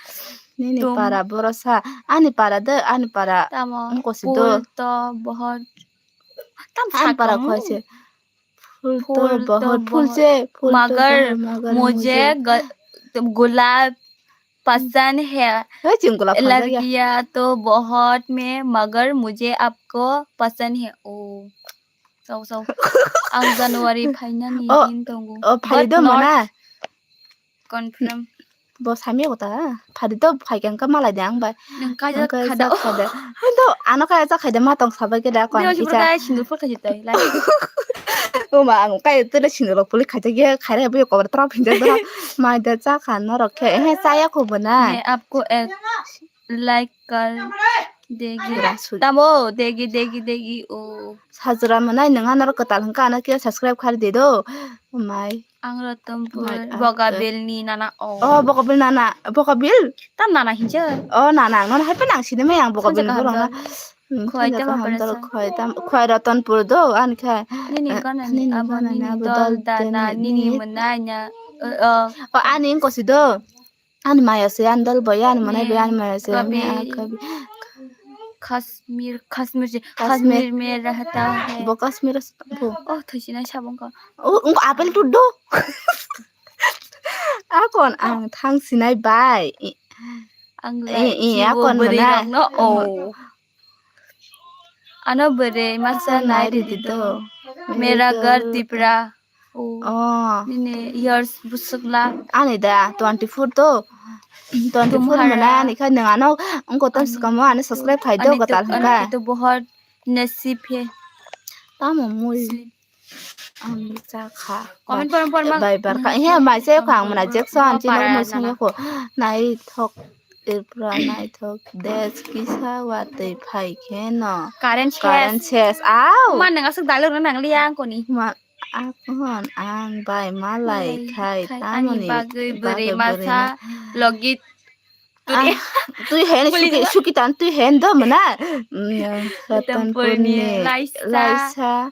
Nini para boro sa. Ani para de, ani para. Tamo. Wngko si do. Phul to bahut. Tam ani para khoi se. फूल तो बहुत फूल से, फूल तो मगर बहुत, मगर मुझे मुझे ग-, गुलाब पसंद है। Hey, chwng gulab phaljakya. लड़कियां तो बहुत में, मगर मुझे आपको पसंद है। Oh, so, so. Ang January phainani din tongo. Oh, phai do mana? Confirm. Bo samya kota. Phadi to phai kang ka malai de ang bai. Nang kaja khada. Khada. Hando ano kaya cha khaida ma tong sabai ke da ko. Dia sibur kaya sindur pul khaji tai lai. O ma ang kaya to le sindur pul khaji ge khaira bo ko tra phinja da. Mai da cha khan no rok khe he cha ya ko bo na. मैं आपको एक like कर देगी। Tamo degi degi degi o. Sajra manai nang ano kwtal hwnkha ano khe subscribe khari de do. Mai. Ang Ratanpur Bogabil ni nana o. Oh, Bogabil nana, Bogabil? Tam nana hinja. Oh, nana, ang nono hai pa nang sini mai ang Bogabil borok na. Khoi tam khoi tam khoi Ratanpur do ani khe. Nini gana ni abo nini dol dana nini mananya. Oh, ani ingko si do. Ani maya se, ani dol boy, ani manai boy, ani maya se, ani a kabi. Kashmir, Kashmir se, Kashmir. Kashmir mein rehta hai. Bo Kashmir s-, bo. Oh, thoi sinai sabong ko. Oh, unko apple tu do. Akon ang thang sinai bai. I, ang i, lai i, chi bo akon bwrwi mana. Rok no. Oh. Ano bwrwi masa nai ridi do. Mera ghar Tipra. Oh. Oh. Nini years bwswk la. Ani da twenty four to. Twenty four tumhara. Mana ani kha nang ano wngko tam swkamo ani subscribe khai do ani kwtal to, hwnkha. Ani to bahut nasib hai. Tamo mui. Ang cha kha. Comment por por ma. Bai bar kha. He mai se kha ang mana Jackson chini para mui songya ko. Nai thok Tripura nai thok des kisa watwi phai khe no. Current ses. Current ses. Au. Ma nang aswk dialogue na nang liya ang koni. Ma Akon ang bai malai khai tamoni bagwi bwrwi masa logit twi hen suki tan twi hen do mana. Ratanpurni laisa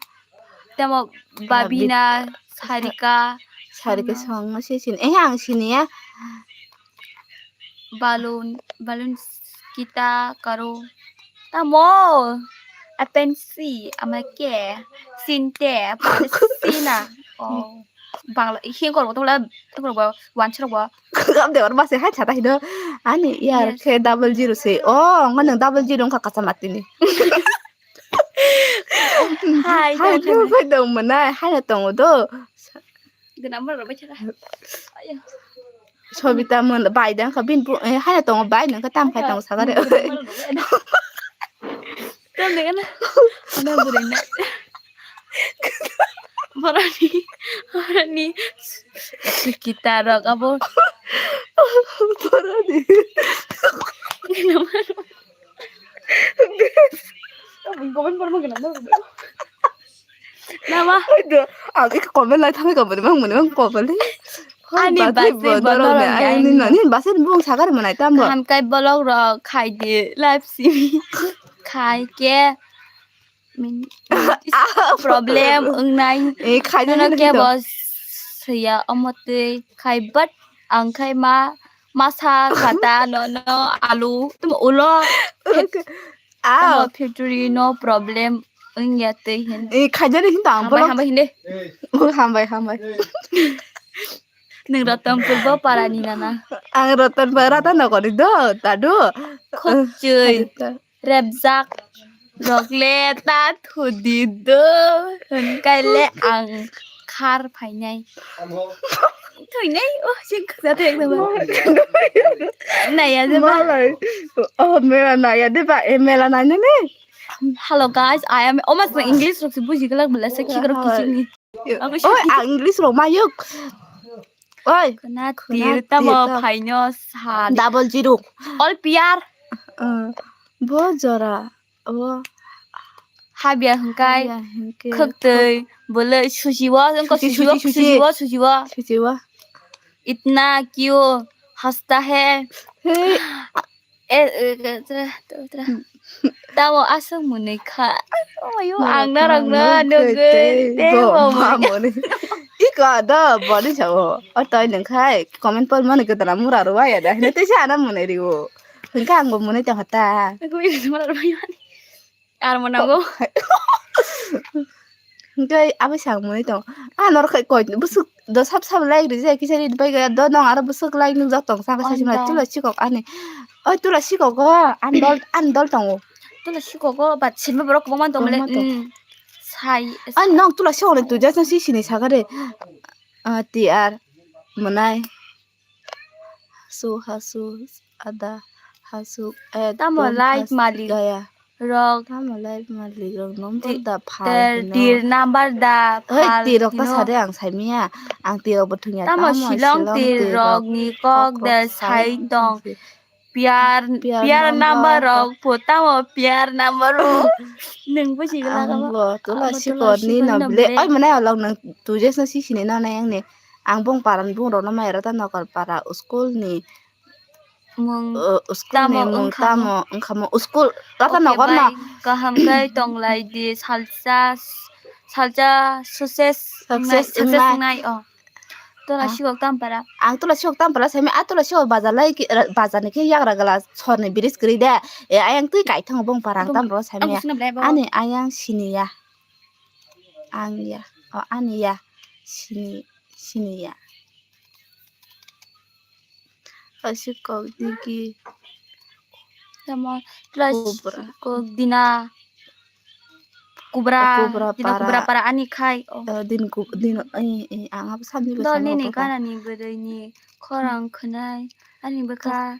tamo babina sarika sarika song ma se sin eh ang siniya. Balun, balun kita karo. Tamo, apensi, amake, sinte, palesina. Oh, Bangla, ihi korbo tongla, tongla, wansrok bo. Kagam de orba se hai chata hino. Ani yar khe double zero se. Oh, ngono double zero wngkha kacha matini. Hai, hai, hai, hai dong mana, hai na tongo do. Gwnang borok bai thaka. Ayo. Sobita mon bai dang kha bin bu eh, hai na tongo bai nang kha tam khai tongo sagare. Tam de kana. Ana buri na. Borani, borani. Sukita rok abo. Borani. Comment por mo gwnang. Nama? Aduh, aku comment lai thangwi comment mang mani mang comment lai. Ani basi bolong ani nani basi bung sagar manai tambo. Hamkai bolong rok khai di live simi. Khai ke min problem wngnai. Eh khai nono ke bos swiya omotwi khai but ang khai ma masa khata nono alu tum ulo. Au. Tamo factory no problem wngya tei hin. Eh, khaijani hin tang hambai, hambai hinde. Oh, hambai, hambai. Nung Ratanpur bo parani nana. Ang Ratanpur, Ratanagar ni do, tado. Khokchwi. Rebjak. Rokle ta thudi do. Hwnkai le ang khar phainai. Thwinai, oh, sing khasa thek na ba. Naya de ba. Malai. Oh, mela naya de ba. Eh, mela naya ne. Hello guys, I am, oh, mas English rok se buji galak bela se khikro kiching ni. Oi, ang English rok mayuk. Oi. Khna tir tamo phaino sa. Double zero. All P R. Bo jora. Abo habya hwnkhe khwktwi bwlwi sujiwo, wngkha sujiwo, sujiwo, sujiwo. Itna kyu hasta hai. Eh, eh, eh, tra, tra, tra. Tamo aswk mwnwi kha. Ang norokno nugwi tei bo mwnwi. Iko do boni sao. O toi nungkhai comment pol mani gotana mura rwaya da. Hino tei sa ana mwnwi riwo. Hwnkhe angbo mwnwi tongkha ta. Ar mwnango. Hwnkhe abo sa mwnwi tong. A norok khai koi bwswk do sab sab like rijak kisa ri bai ga do nong aro bwswk like nukjak tong saka sasi mwnai tula sikok ani. Oi tula sikok go ani dol ani dol tongo. Tula sikok go but sinma borok kwbangma tong le. Sai. Ani nong tula sikok le tuja song si sini sakare. Ah, T R mwnai. Hasu, hasu, ada, hasu, eh, tamo live malik gaya. Rok. Tamo live malik rok number da phal tir, hino. Tir number da phal tir rok ta hino. Sade ang saimia. Ang tir rok bo thungya. Tamo Shillong tir rok ni kok da sai tong. Piar, piar number rok pho tamo piar number rok. Nung buji gala. Ang bo tula sikor ni no ble. Oi mane along nung tujes no si sini no nai ang ni. Ang bong paran bong rok no mai rata nokar para school ni. Mung tamo wngkha mo wngkha mo school rata nokar no. Kaham kai tong lai di salsa salsa success success wngnai o. Tola Ah. Sikok Tampara. Ang tola Sikok Tampara saimai, a tola Sikok bazar lai ki, ra-, bazar ni khe yagra gala sorni bridge kwrwi de. E, ayang twi kaithang bong para ang Bong-, Tampara saimai. Ang sino belai bo. Ani ayang siniya. Ang ya. O, ani ya. Sini, siniya. Asi kok digi. Tamo, plus Kubra. Kok dina. Kubra, kubra dina para. Kubra para ani khai. Oh. Eh, din ku-, din, eh, eh, ang abo sandi. Dol nini gana ni bwrwi ni khorang khwnai ani bwkha.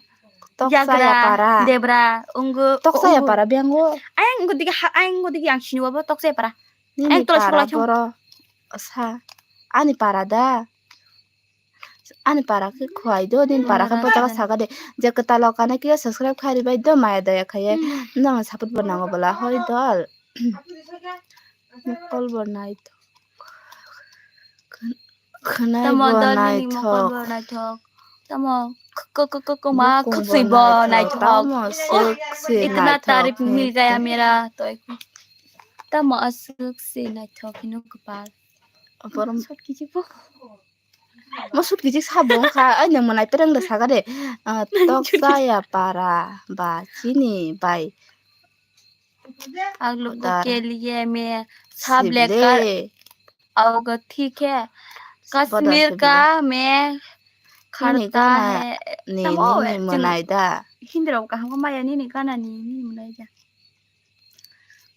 Tok-, Toksa yagra, ya para. Debra, ungu, Toksa ya ungu. Para biango. Ayang ungu digi ha-, ayang ungu digi ang sini wabo toksa ya para. Nini ayang tola para sola chong. Boro sa ani para da. Ani para khe khwai do, nini para khe bwtaka saka de. Je kwtal o kana khe subscribe khai ribai do, maya daya khaiye. Hmm. Nang support bo nango bwla hoi dol. Mokol bo naithok. Khn-, khwnai tamo bo dol nini mokol bo naithok. Naithok. Tamo k-, k-, k-, k-, ma bukung khwsui bo bo naithok. Naithok. Tamo swk se itna naithok tarif mil gaya mera toi. Tamo aswk se naithok hino kwpal. Borom sot kiji bo. Mo sut kiji sabo wngkha, ai nwng mwnai pereng da saka de. Ah, toksa ya para ba chini bai. Agluk ko ke liye me sab lekar aoga, thik hai. Kashmir ka me kharta hai. Nini gana ni, tamo nini mwnai da. Hindi rok kaham ko maya nini gana ni, nini mwnai da.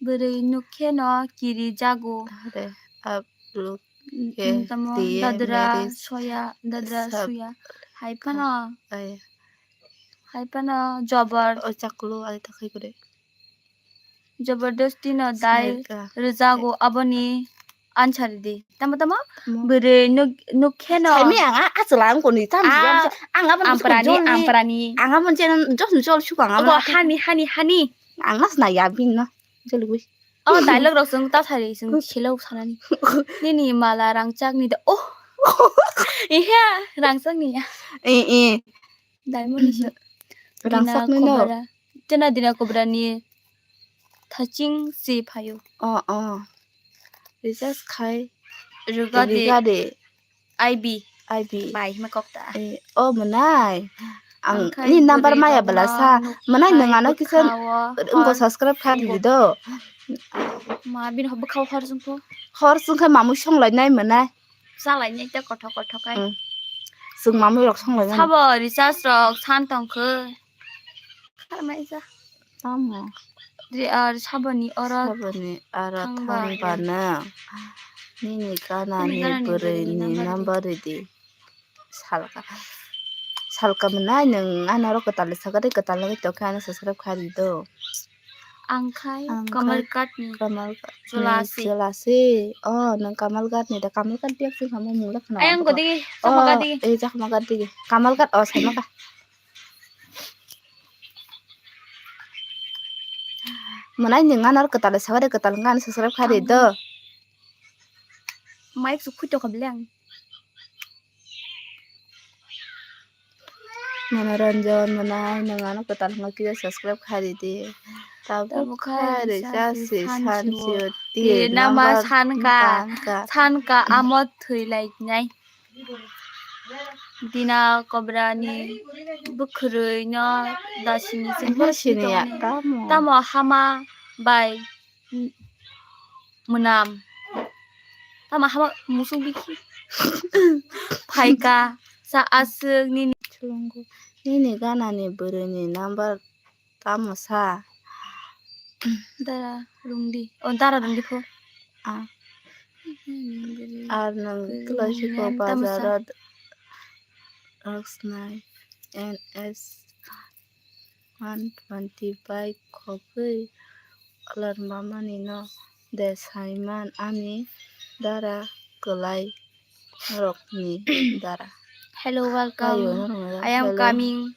Bwrwi nukkhe no kiri jago. Are, agluk ke tamo dadra soya, dadra soya. Hai phano, hai phano jobar. O chaklu ai takhai kore. Jabardasti no dai rwjago aboni answer di. Tamo tamo? Bwrwi nuk-, nukkhe no. Saimi ang a, a chwla ang koni tam jam. Ang abo amprani, amprani. Ang abo je jol jol sukang abo. Hani, hani, hani. Ang nas na ya bin no. Jolgwi. Oh, dialogue rok sung ta sari sung silo sanani. Nini mala rangchak ni da. Oh. Iya, rangchak ni ya. Eh, eh. Diamond ni si. Rangchak ni no. Dina Kobra. Dina Dina Kobra ni thaching si phayo. Oh, oh. Recharge khai. Rugade. Rugade. I B. I B. Bai hima kok ta. Eh, oh, mwnai. Ang ni number maya bala sa. Mwnai nwng ano kisa ngo subscribe kha di do. Ma bin hobo khao hor sung ko. Hor sung khe mamu song lai nai mwnai. Salai ni ta kothok kothok kai. Hmm. Sung mamu rok song lai nai. Sabo recharge rok san tong khe. Kharmai sa. Tamo. Re ar saboni oro. Saboni oro thangba. Thangba na. Nini gana ni bwrwi ni number ridi. Salka. Salka mwnai nwng ano oro kwtal saka de kwtal nugwi tongkhe ano subscribe kha di do. Ang khai Kamal Kat ni. Kamal Kat ni. Cholasi. Cholasi. Oh, nwng Kamal Kat ni da. Kamal Kat biak sing kamo mungla khna. Ayang godi. Oh, chakma gadi. Eh, chakma gadi. Kamal Kat, oh, saima ka. Mwnai nwng ano kwtal saka de kwtal wngkha ano subscribe kha di do. Mic su khuito kha bele ang. Manoranjan mwnai nwng ano kwtal wngkha kisa subscribe kha di di. Tabuk kha ri sa si san si o ti nama number san ka, san ka amo thwi lai nai. Dina Kobra ni bwkhwrwi no dasini sini ya, tamo hama bai mwnam. Tamo hama musuk bikhi. Phaika sa aswk nini. Nini gana ni bwrwi ni number tamo sa. Dara rungdi. O dara rungdi pho. Ah. Ar nwng tamo sa. Bazar o rok snai N S one twenty bai khogwi alarm mamani no de saiman ani dara kwlai rokni dara. Hello, welcome. I am coming.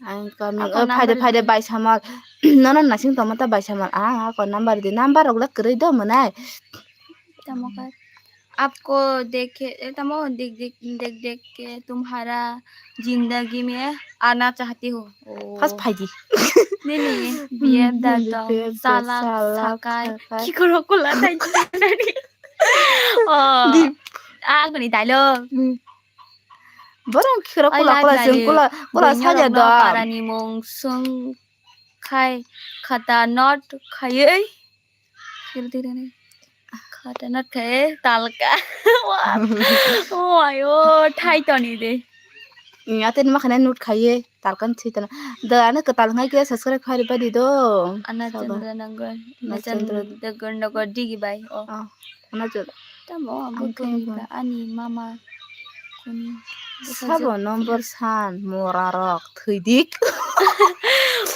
I am coming. Oh, phaide phaide bai samal. Nono nasing tongma ta bai samal. Ang ako number di, number rok le kwrwi do mwnai. Tamo kha. आपको देखे, ए, तमो देख, देख, देख, देख के तुम्हारा जिंदगी में आना चाहती हूँ। First phaidi. Nini B F da tong, salak, sakai, kikorok kula thai nani. Oh. Ah, bini dialogue. Hmm. Borok khira kula kula sing kula kula saja do. Parani mung sung khai khata not khayei. Khata not khayei talka. Wah. Oh ayo, thai toni de. Ate ma khane not khayei. Talkan thwi tana. Da, ano kwtal wngkha khe subscribe khairwi badi do. Ana Sabo. Chandra Nagar. Ana Nachan Chandra. Dagar Nagar digi bai. Oh. Ah, ana Chandra. Tamo ang ang khe khe ka ani mama kuni. Sabo number san mora rok thwidik.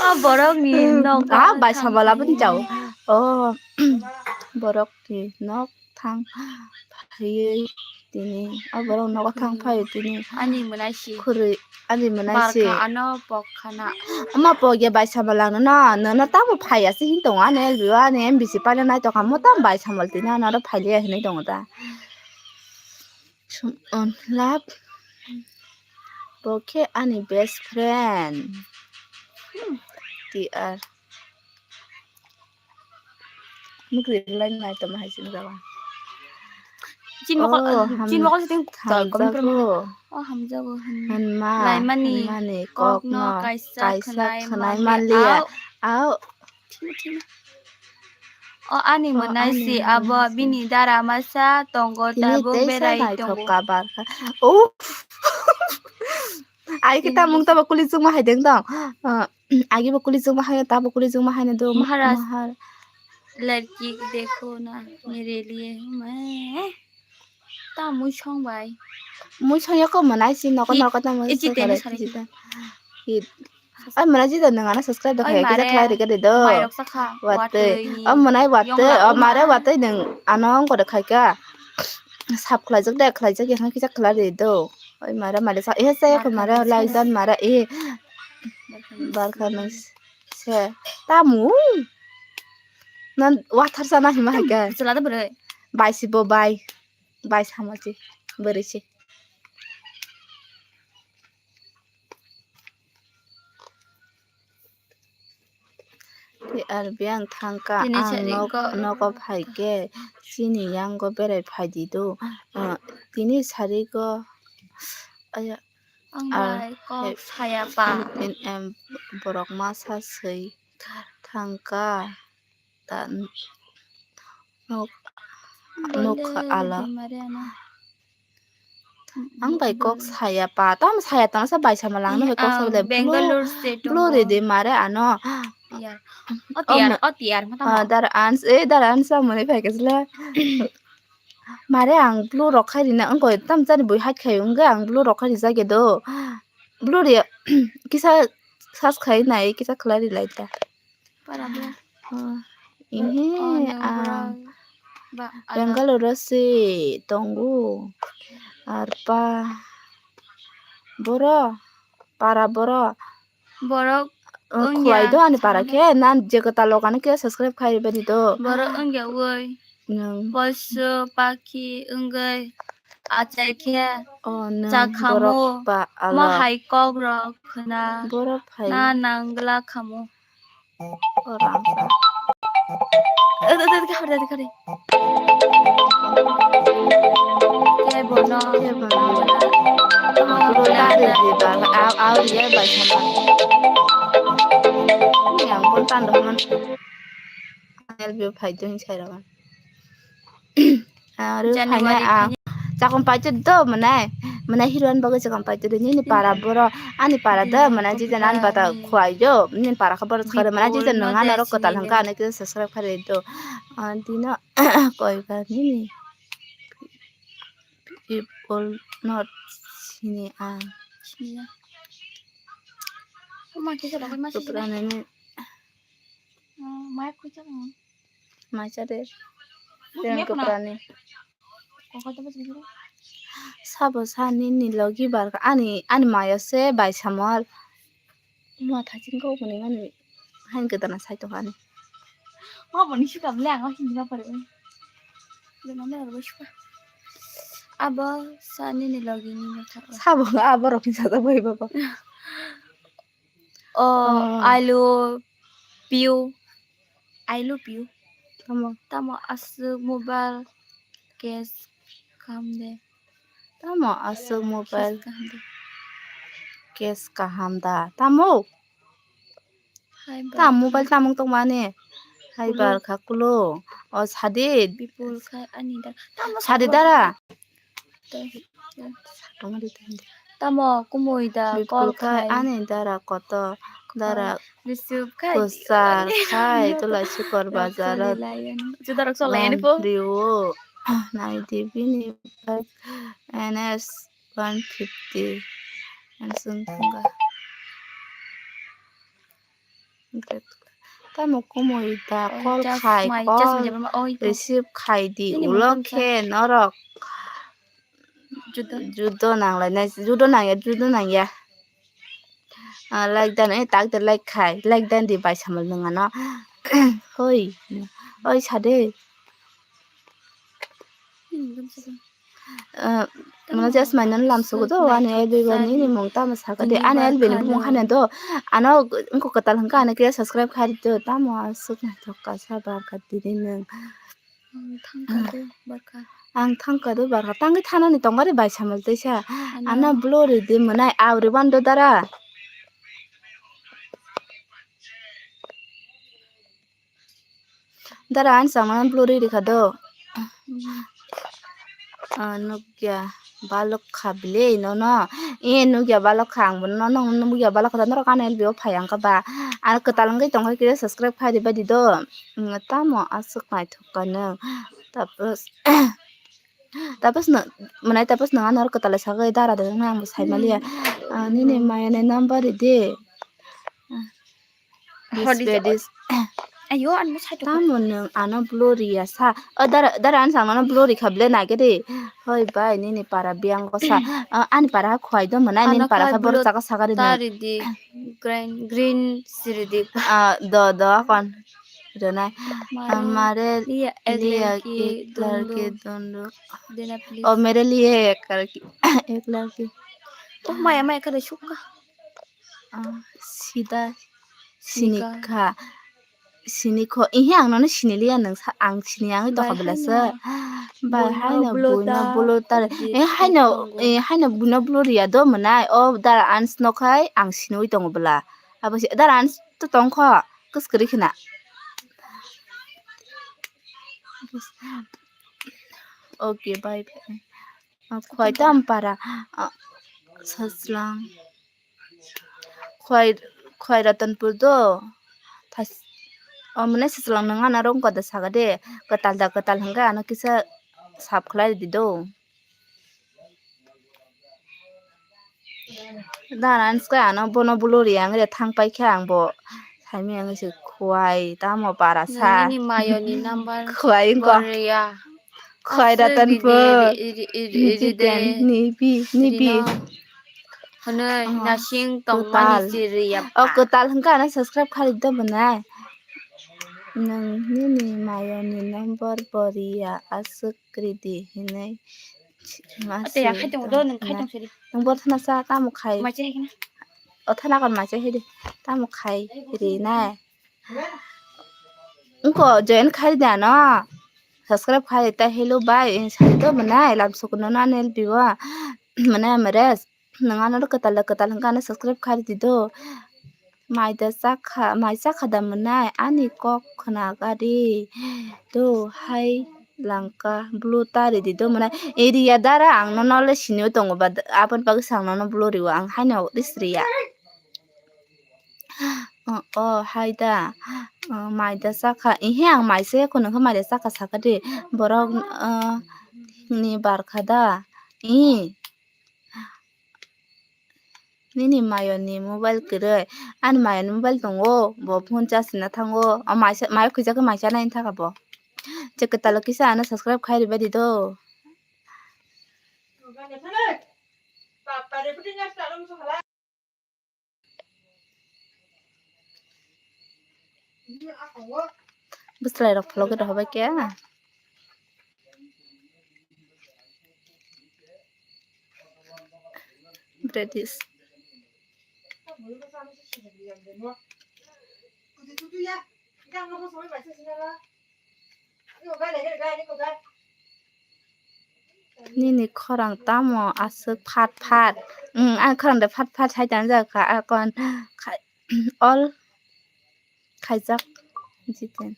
Oh, borok ni nok. Ah, bai thang sama labani thang jao. Oh, borok ni nok thang phaiwi tini, o borok nogo thang phaiwi tini. Ani mwnaisi. Khurui, ani mwnaisi. Barkha ano pok khana. Ama pok ya bai sama lang no, no, no tamo phai ya se hin tongo, ani L B O, ani M B C paina nai tongkha, mo tamo bai sama tini, ano aro phai liya hinui tongo ta. Sum, on, love. Bo khe ani best friend. Hmm, T R. Mukri lai nai tongma hai sini jaga. Chin mokol, oh, chin mokol siting thamjago. Oh, hamjago, hmm. Hwnma, laimani, hwnmani kokno kokno kaisa kaisa khwnai khwnai manliya. Manliya. Au. Au. Thima, thima. Oh, ani mwnaisi abo bini dara masa tongo tabuk berai tongo. Tini tei sai naithok kabar kha. Uff. Ai kita mung tabo kuli chukma hai deng dong. Ah, Agi bo kuli chukma hai, tabo kuli chukma hai na do, Maharaj. Mahar. Ladki dekho na mere liye main. Ta mui song bai. Mui song yako manai si noko noko ta mui song bai. Ai manai jida nang ana subscribe da khai kisa khlai rika de do. Watwi. O manai watwi, o mare watwi nang ano ongko da khai ka. Sap khlaijak de, khlaijak ya kisa khlai de do. Oi mare mare sa, eh, sa ya mare like dan mare, eh. Barkha nang se. Tamu. Nan wathar sana hima hai ka. Chala da bwrwi. Bai si bo bai. Bai sama si. Bwrwi si. Tei R B ang thangkha, tini ang nok, nogo phaikhe chini yango berai phaidi do. Ah, tini sarigo, aya, ang bai kok saya pa. Borok masa swi thangkha. Ta nok, nok ala. Ang bai kok saya pa, tam saya tang sa bai sama lang no bai kok sa bele Bangalore state blue re de mare ano. Tiyar. O tiyar, o tiyar ma tamo. Dar ans, eh, dar ans sa mone pai kasla. Mare ang blue rok khai rina ang koi tam chani bui hak khai ungga ang blue rok khai rija ge do. Blue re kisa sas khai nai kisa khlai ri lai ta. Para bo. Ah, oh, ini, oh, ah, ba, Bangalore si tongo. Arpa boro, para boro. Borok, oh, wngya, khuai do ani para khe, nan je kwtal lok ani khe subscribe khai bani do. Borok wngya woi. Nang. Poiso pakhi wngwi achai khe, oh, nang, chakhamu, borok pa alok. Mo hai kok rok khna, borok hai. Na nangla khamu. Orang sa. Ede, ede, ede, kare, kare. Kebono. Kebono. Tamo kare di ba, au, au, dia bai sama. Ini yang pun tanda man. L B O phai dun sai rawan. Aro January phaina ang chakon paito do mwnai, mwnai hero ani bagwi chakon paito do nini para boro ani para do mwnai jijana ani bata khuai do nini para khe boro chakha do mwnai jijana nang ani aro kwtal hwnkha ani khe subscribe kharwi do. Ah, dino koi ba nini people not sini ang. Rupra nini. Mai khuijak mo. Mai cha de. Teng kwprani. Sabo sa nini logi bar ani, ani maya se bai samor. Ma thaching ko buni mani hain kwdana sai to ani. Ma boni sita ble ang hindi ma pare. Abo sa nini logi ni ma tha. Sabo abo rok ni sa bai baba. Oh, oh. I love you. I love you. Tamo. Tamo aswk mobile case kam de. Tamo aswk mobile case kaham da? Tamo? Tam mobile tamung tongmani. Hai barkha kulo. O sadi. Bipul khai ani da. Tamo sadi dara. Tamo kumui da call khai ani dara koto dara receive khai kusar khai tulai sikor bazar. Judarok solai ani po. Rio. Nai di bini N S one fifty. Ang sung tongga. Tamo kumui da call khai call receive khai di ulo khe norok. Judo nang lai nai, judo nang ya, judo nang ya. Ah, like dan, eh, tak de like khai, like dan di bai samal nung ano. Hoi, oi sade. Mano just mainan lam sugo do ani L B ni ni mung tamo saka de ani L B ni bumung hane do ano wngkok kwtal hwnkha ano khe subscribe khai do tamo aswk naithok kasa barkha didi nwng. Ang thangka do barkha tangwi thanani tongmani bai samal teisa ano blurry di mwnai auri wando dara. Dara ani changmani blurry rikha do. Ah, nukya balok kha bile nono. E nukya balok kha ang bono nono nukya balok kha norok ani L B o phai ang kha ba. Ano kwtal wngwi tongkha khe subscribe khai di bai di do. Tamo aswk naithok kha nwng. Tapos tapos no mwnai tapos no ano kwtal sagwi dara de wngmani ang bo sai maliya. Ah, nini maya ni number ridi. Ayo, ano saitok. Tamo nwng ano blurry ya sa. O dara, dara ano sang ano blurry kha ble nai khe de. Hoi bai nini para biyang ko sa. Ah, ani para khwai do mwnai nini para kha borok chaka saka ri nai. Tari di green, green siri di. Ah, do, do, kon. Ronai. Amare liya ek ladki dundu. O mere liye ek ladki, ek ladki. Oh, maya, maya, kada sukha. Ah, sida sinikha. Sinikho. Ihe ang nono siniliya nang sa, ang sini ang tokha belasa. Bai haino buino bulo tar. Eh haino, eh haino buino bulo riya do mwnai. O dara ans nokhai ang sinui tongo bela. Abo si dara ans to tongkho. Kus kri khna. Okay, bye bye. Ah, khwai tam para. Ah, saslang. Khwai, khwai Ratanpur do. Thas-, o mane saslang nang ana rong koda saga de. Kwtal da kwtal hwnkhe ano kisa sap khlai di do. Dara ani swkang ano bono blurry ang re thang paikha ang bo. Saimanya wngwi se khwai tamo para sa. Nini mayoni number khwai wngkha. Khwai Ratanpur. Nipi, nipi. Hwnwi nasing tongmani si riya. O kwtal hwnkha ano subscribe kharwi do bwnai. Nwng nini mayoni number bo riya aswk ridi hinwi. Ate ya khai tongo do nwng khai tong sidi. Nwng bo thana sa tamo khai. Mai chai khna. O thana kon mai chai hidi. Tamo khai ri nai. Wngkha join khai di ano. Subscribe khai ta hello bai. Sai do mwnai lam sukun no na nel biwa. Mwnai amres. Nwng ano kwtal kwtal hwnkha ano subscribe khai di do. Mai da chakha, mai chakha da mwnai ani kok khna gari do hai langka blue tari di do mwnai area dara ang nono le sini tongo ba aboni bagwi se ang nono blue rio ang haino ris riya. O, o hai da, o, mai da chakha ihe ang mai se khuna khe mai da chakha saka de borok ni barkha da i. Nini mayoni mobile kwrwi. Ani mayoni mobile tongo, bo phone charge rwna thango. O maisa, mayo khwjak khe maisa naini thaka bo. Je kwtalo kisa ano subscribe khai rwbaidi do. Bwswlairok follow khe rw hobai khe. Bredis. Nini khorang tamo aswk phat phat? Ang khorang de phat phat hai tangjak kha, akon all khaijak jiten.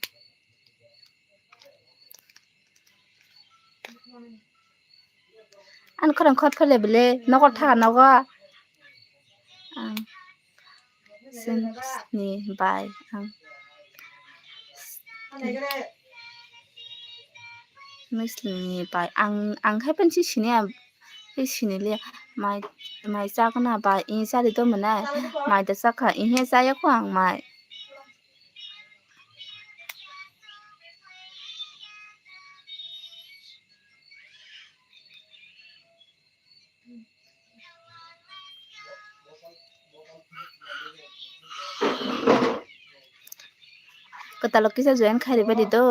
Ani khorang khot phele bele nogo tha nogo. Ang sini bai ang sini bai ang ang hai pen si sini. Tei siniliya mai, mai chakna ba i chari tongmani, mai da chakha, i he chaya kho ang mai. Kwtalo kisa join khairibadi do.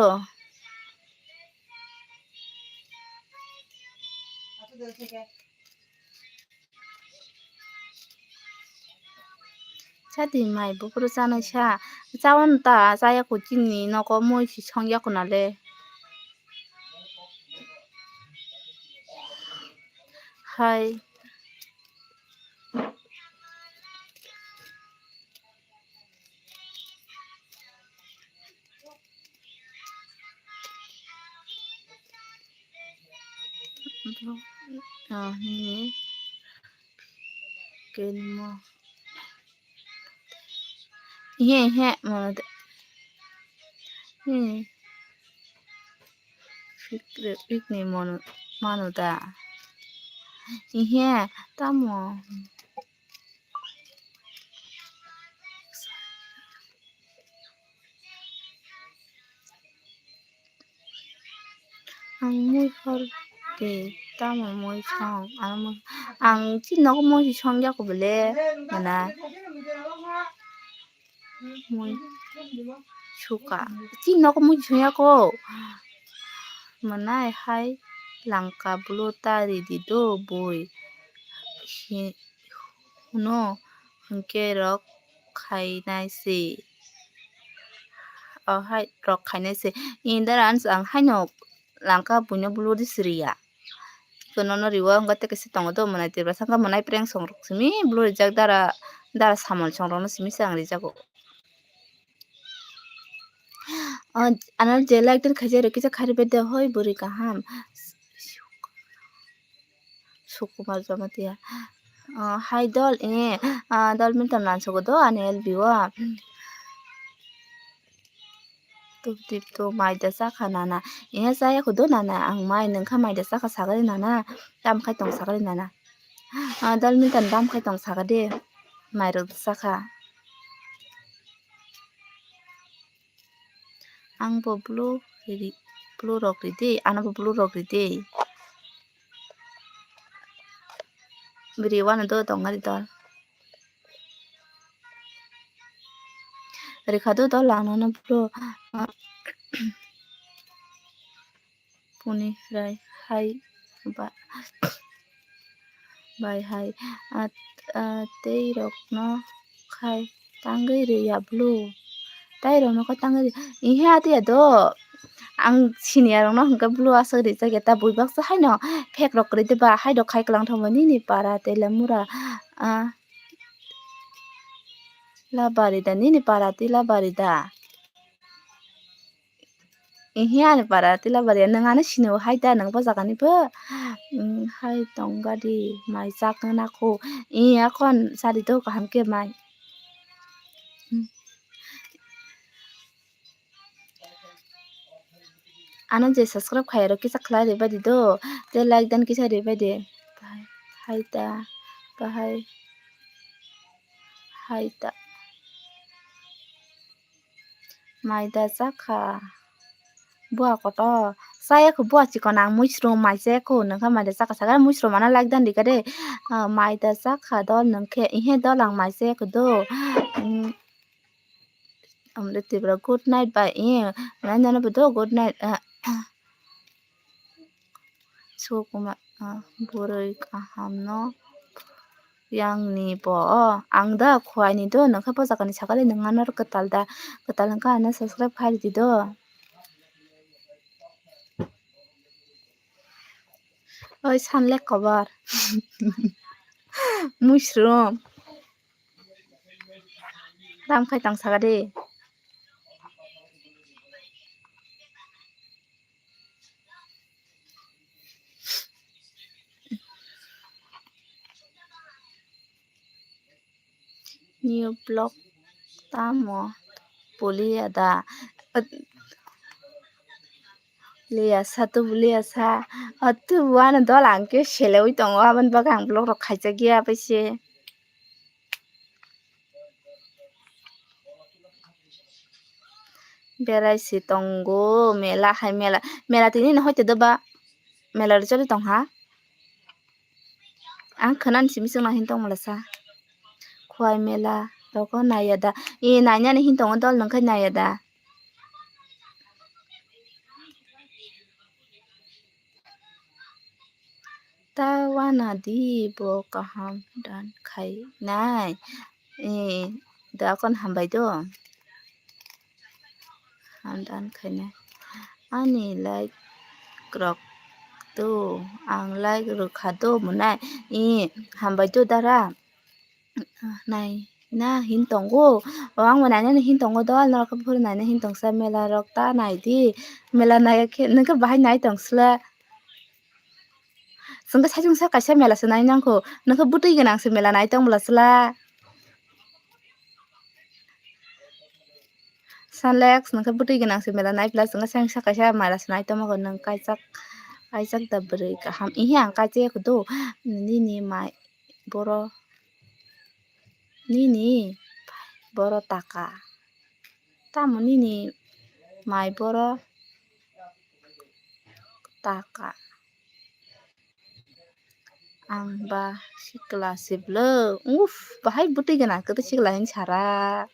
Chadi mai buphuru chanai sa, chawan ta chaya kho chini nogo mui si songya kho nale. Hai. Ah, ni. Kelmo. Ihe, ihe, mano de. Ihe. Fikre, fikni mano, mano da. Ihe, tamo. Ang mui hor de tamo mui song, ang mui, ang chini nogo mui si song ya kho bele, mana mui suka, chini nogo mui si song ya kho, mana hai langka bolo ta ridi do boi, hi, huno hwnkhe rok khainai se. O hai rok khainai se. Indarans ang haino langka buino bolo de siriya. Kono no riwa wngkha tei kaisa tongo do mwnai Tiprasa wngkha mwnai prank song rok simi bolo rijak dara, dara samol song rok no simi se ang rijago. O ano je like den khaijak rok kisa kharwi bai de hoi bwrwi kaham. Sukumar Jamatia. O hai dol e, ah, dol mintam lansogo do ani L B o. Tup tip tup mai da chakha nana. Ihe chaya kho do nana, ang mai nungkha mai da chakha sagari nana. Tam khai tong sagari nana. Ah, dol mintam dam khai tong sagade. Mai rok chakha. Ang bo blue ri, blue rok ridi, ano bo blue rok ridi. Bwrwi wano do tong ari dol. Rikha do dol ang nono blue. Puni rai hai ba, bai hai, ah, ah, tei rok no khai tangwi rwya blue. Tai rok no khai tangwi rwya. Ihe atiya do. Ang siniya rok no hwnkhe blue aswk rijak ya ta bui baksa haino fake rok kwrwi de ba hai rok khai kwlang thangma nini para tei lemura, ah, labari da nini para tei labari da. Ihe ani para tila bari ya, nwng ano sini o hai da, nwng bo jaga ni bo. Hai tong gadi mai chak na kho. Iya kon sari do kaham khe mai. Ano je subscribe khai rok kisa khlai ri bai di do. Te like dan kisa ri bai di. Hai ta, bahai, hai ta. Mai da chakha. Bua kotor. Chaya kho bua chikon ang muisro mai chaya kho nungkha mai da chakha saga muisro mana like dan dikha de. Ah, mai da chakha dol nungkhe ihe dol ang mai chaya kho do. Amle Tripura good night bai ihe. Nai nana bo do good night. Ah, Sukuma, ah, bwrwi kaham no yang ni bo. Oh, ang da khuai ni do, nokha bo jaga ni sakali nung ano kwtal da, kwtal wngkha ano subscribe khai di do. Oi, sanlek kobar. Mushroom. Tam khai tang saka de. New vlog tamo pulia da? Liya sa tu liya sa. Atu wano dol ang ke selewi tongo, aboni bagwi ang vlog rok khaijak ya pai se. Berai se tongo mela hai mela, mela tini no hoite doba mela rwchari tong ha. Ang khwnani simi chwngno hin tongmala sa. Khwai mela rogo naiya da. E nainani hin tongo dol nungkhai naiya da. Ta wana di bo kaham dan khai nai. E da kon hambai do. Hamdan khaina. Ani like rok do, ang like rwkha do mwnai. I hambai do dara. Nai na hin tongo. O ang bo nainani hin tongo do, norok khe phuru naina hin tongsa mela rok ta nai di. Mela nai khe nokhe bahai nai tong sle. Chwngkhe saichung sa kaisa mela se nai nangkho. Nokhe bwtwi gwnang se mela nai tong bwla chwla. Salex, nokhe bwtwi gwnang se mela nai bwla chwngkhe saichung sa kaisa mela se nai tongma kho nwng kaijak, kaijak da bwrwi kaham. Ihi ang kaijak do nini mai boro, nini boro taka. Tamo nini mai boro taka. Ang ba sikla siblo. Uff, bahai bwtwi gwnang kwtwi sikla hin sara.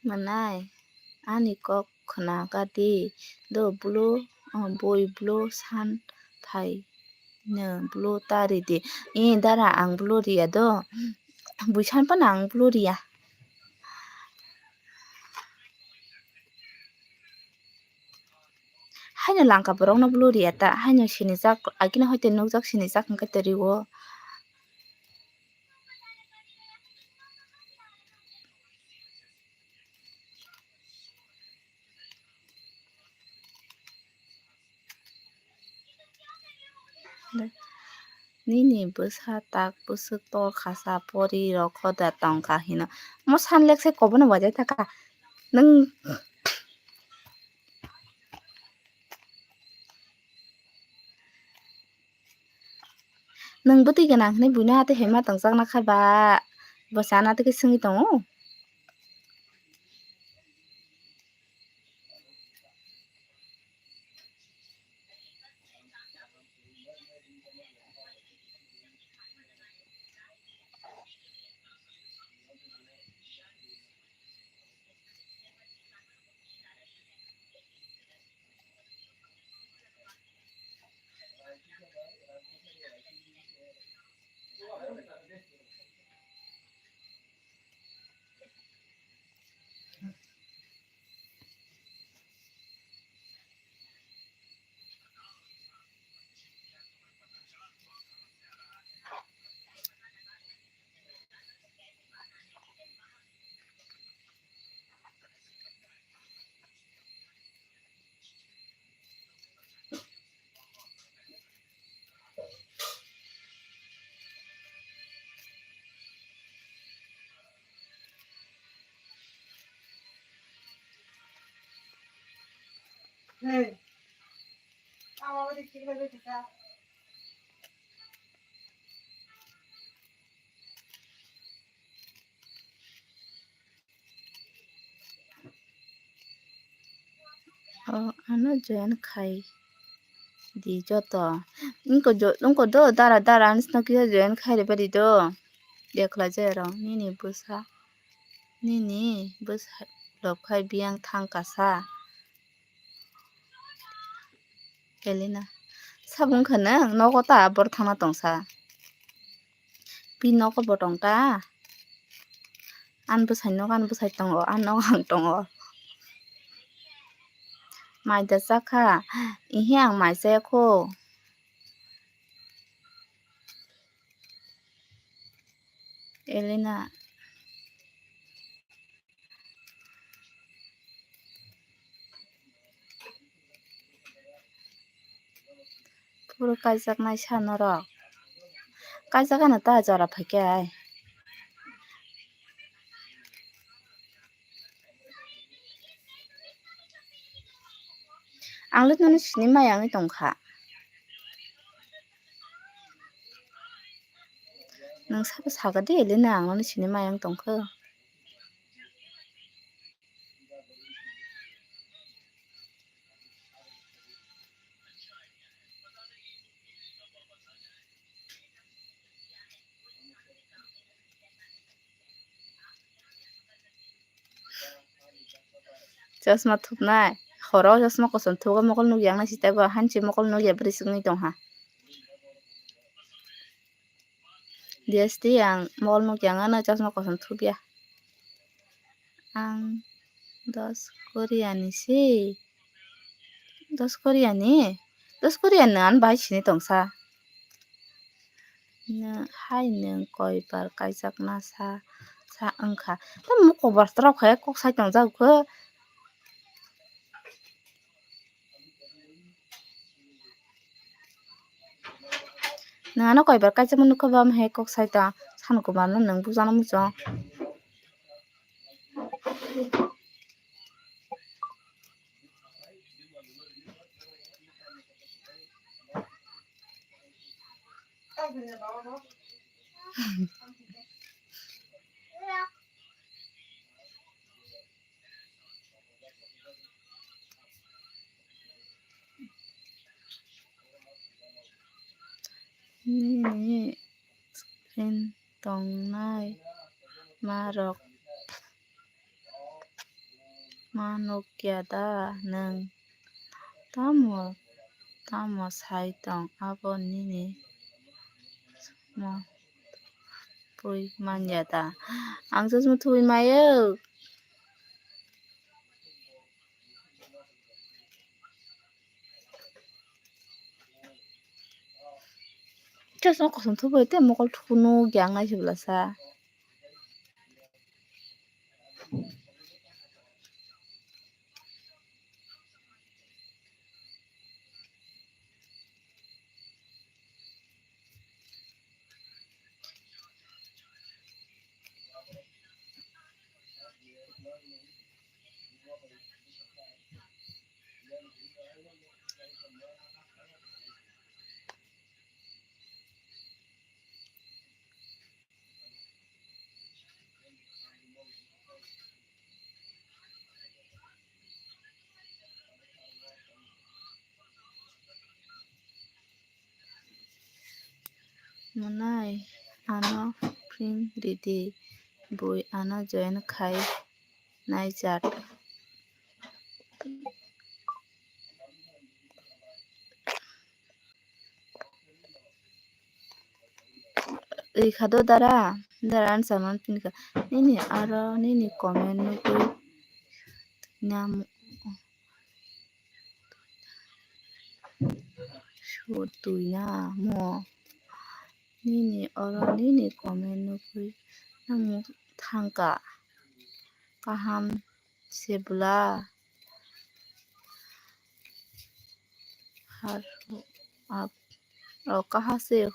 Mwnai, ani kok khna kati do bwlo, o bui bwlo san phai no bwlo ta ridi. E dara ang bwlo riya do, bui san phano ang bwlo riya. Haino langka borokno bwlo riya ta, haino sinijak, agini hoite nukjak sinijak hwnkhe toriwo. Nini bwsa tak bwswk tol khasa pori rok hoda tongkha hino. Mo san lek se kobono wajai thaka. Nwng Nwng bwtwi gwnang hinwi buino atwi hai ma tongjakna kha ba? Bo chana tei khe swngwi tongo. O ano join khai di joto. Wngkha do dara dara anisno kisa join khai rwbadi do. Ekla jaya rok nini bwsa. Nini bwsai lobkhai biyang thang kasa. Elena. Sabung khe nwng nogo ta bor thangna tongsa. Pi nogo bo tong ta. Ani bwsai nogo ani bwsai tongo, ani nogo ang tongo. Mai da chakha. Ihi ang mai chaya kho. Elena. Puro kaijaknai sa norok. Kaijak ano ta jora phaikhe ai. Ang le nono sini maya wngwi tongkha. Nwng sabo sakha de, Elena, ang nono sini maya wng tongkha. Chosma thupnai. Horo chosma kosom thugo mokol nukya wngnai sitaibo hanchi mokol nukya bwrwi swngwi tongha. D S T ang mokol nukya wngano chosma kosom thupya. Ang dos Korea ni se. Dos Korea ni? Dos Korea ni ang bahai sini tongsa. Nwng hai nwng koi bar kaijakna sa, sa wngkha. Tamo kok bar torok hai kok sai tongjak khe. Nwng ano koi bar kaijakma nukha ba, omo hai kok sai ta, Sanu Kumar no nwng bujana muchung. Nini screen tongnai ma rok ma nukya da nwng? Tamo, tamo sai tong abo nini mo twi manya da? Ang chosma thubwi maio. Chosma kosom thubwi tei mokol thubui nukya wngnai se bwlasa. Mwnai, ano friend ridi, bui ano join khai nai chat. Rikha do dara, dara ani saman pinkha. Nini aro nini comment nugwi nam. Sotwi na mo. Nini oro nini comment nugwi nang thangkha. Kaham se bwla. Har ho aap. Oh, kaha se,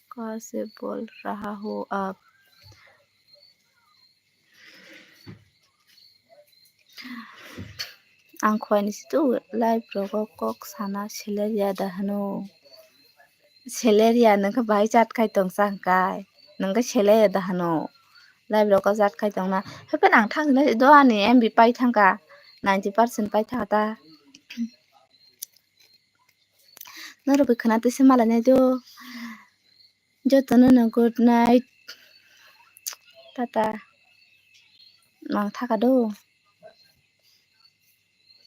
kaha se bol raha ho aap? Ang khuaini situ live rogo kok sana seleria da hwno. Seleria nwngkhe bahai chat khai tongsa hwnkhe. Nwngkhe seleria da hwno. Live rogo chat khai tongna. Haikhe ang thangna do ani M B pai thangkha. Ninety percent pai thangkha ta. Norokbai khwna twi se malainai do. Jotono no good night. Tata. mang thaka do.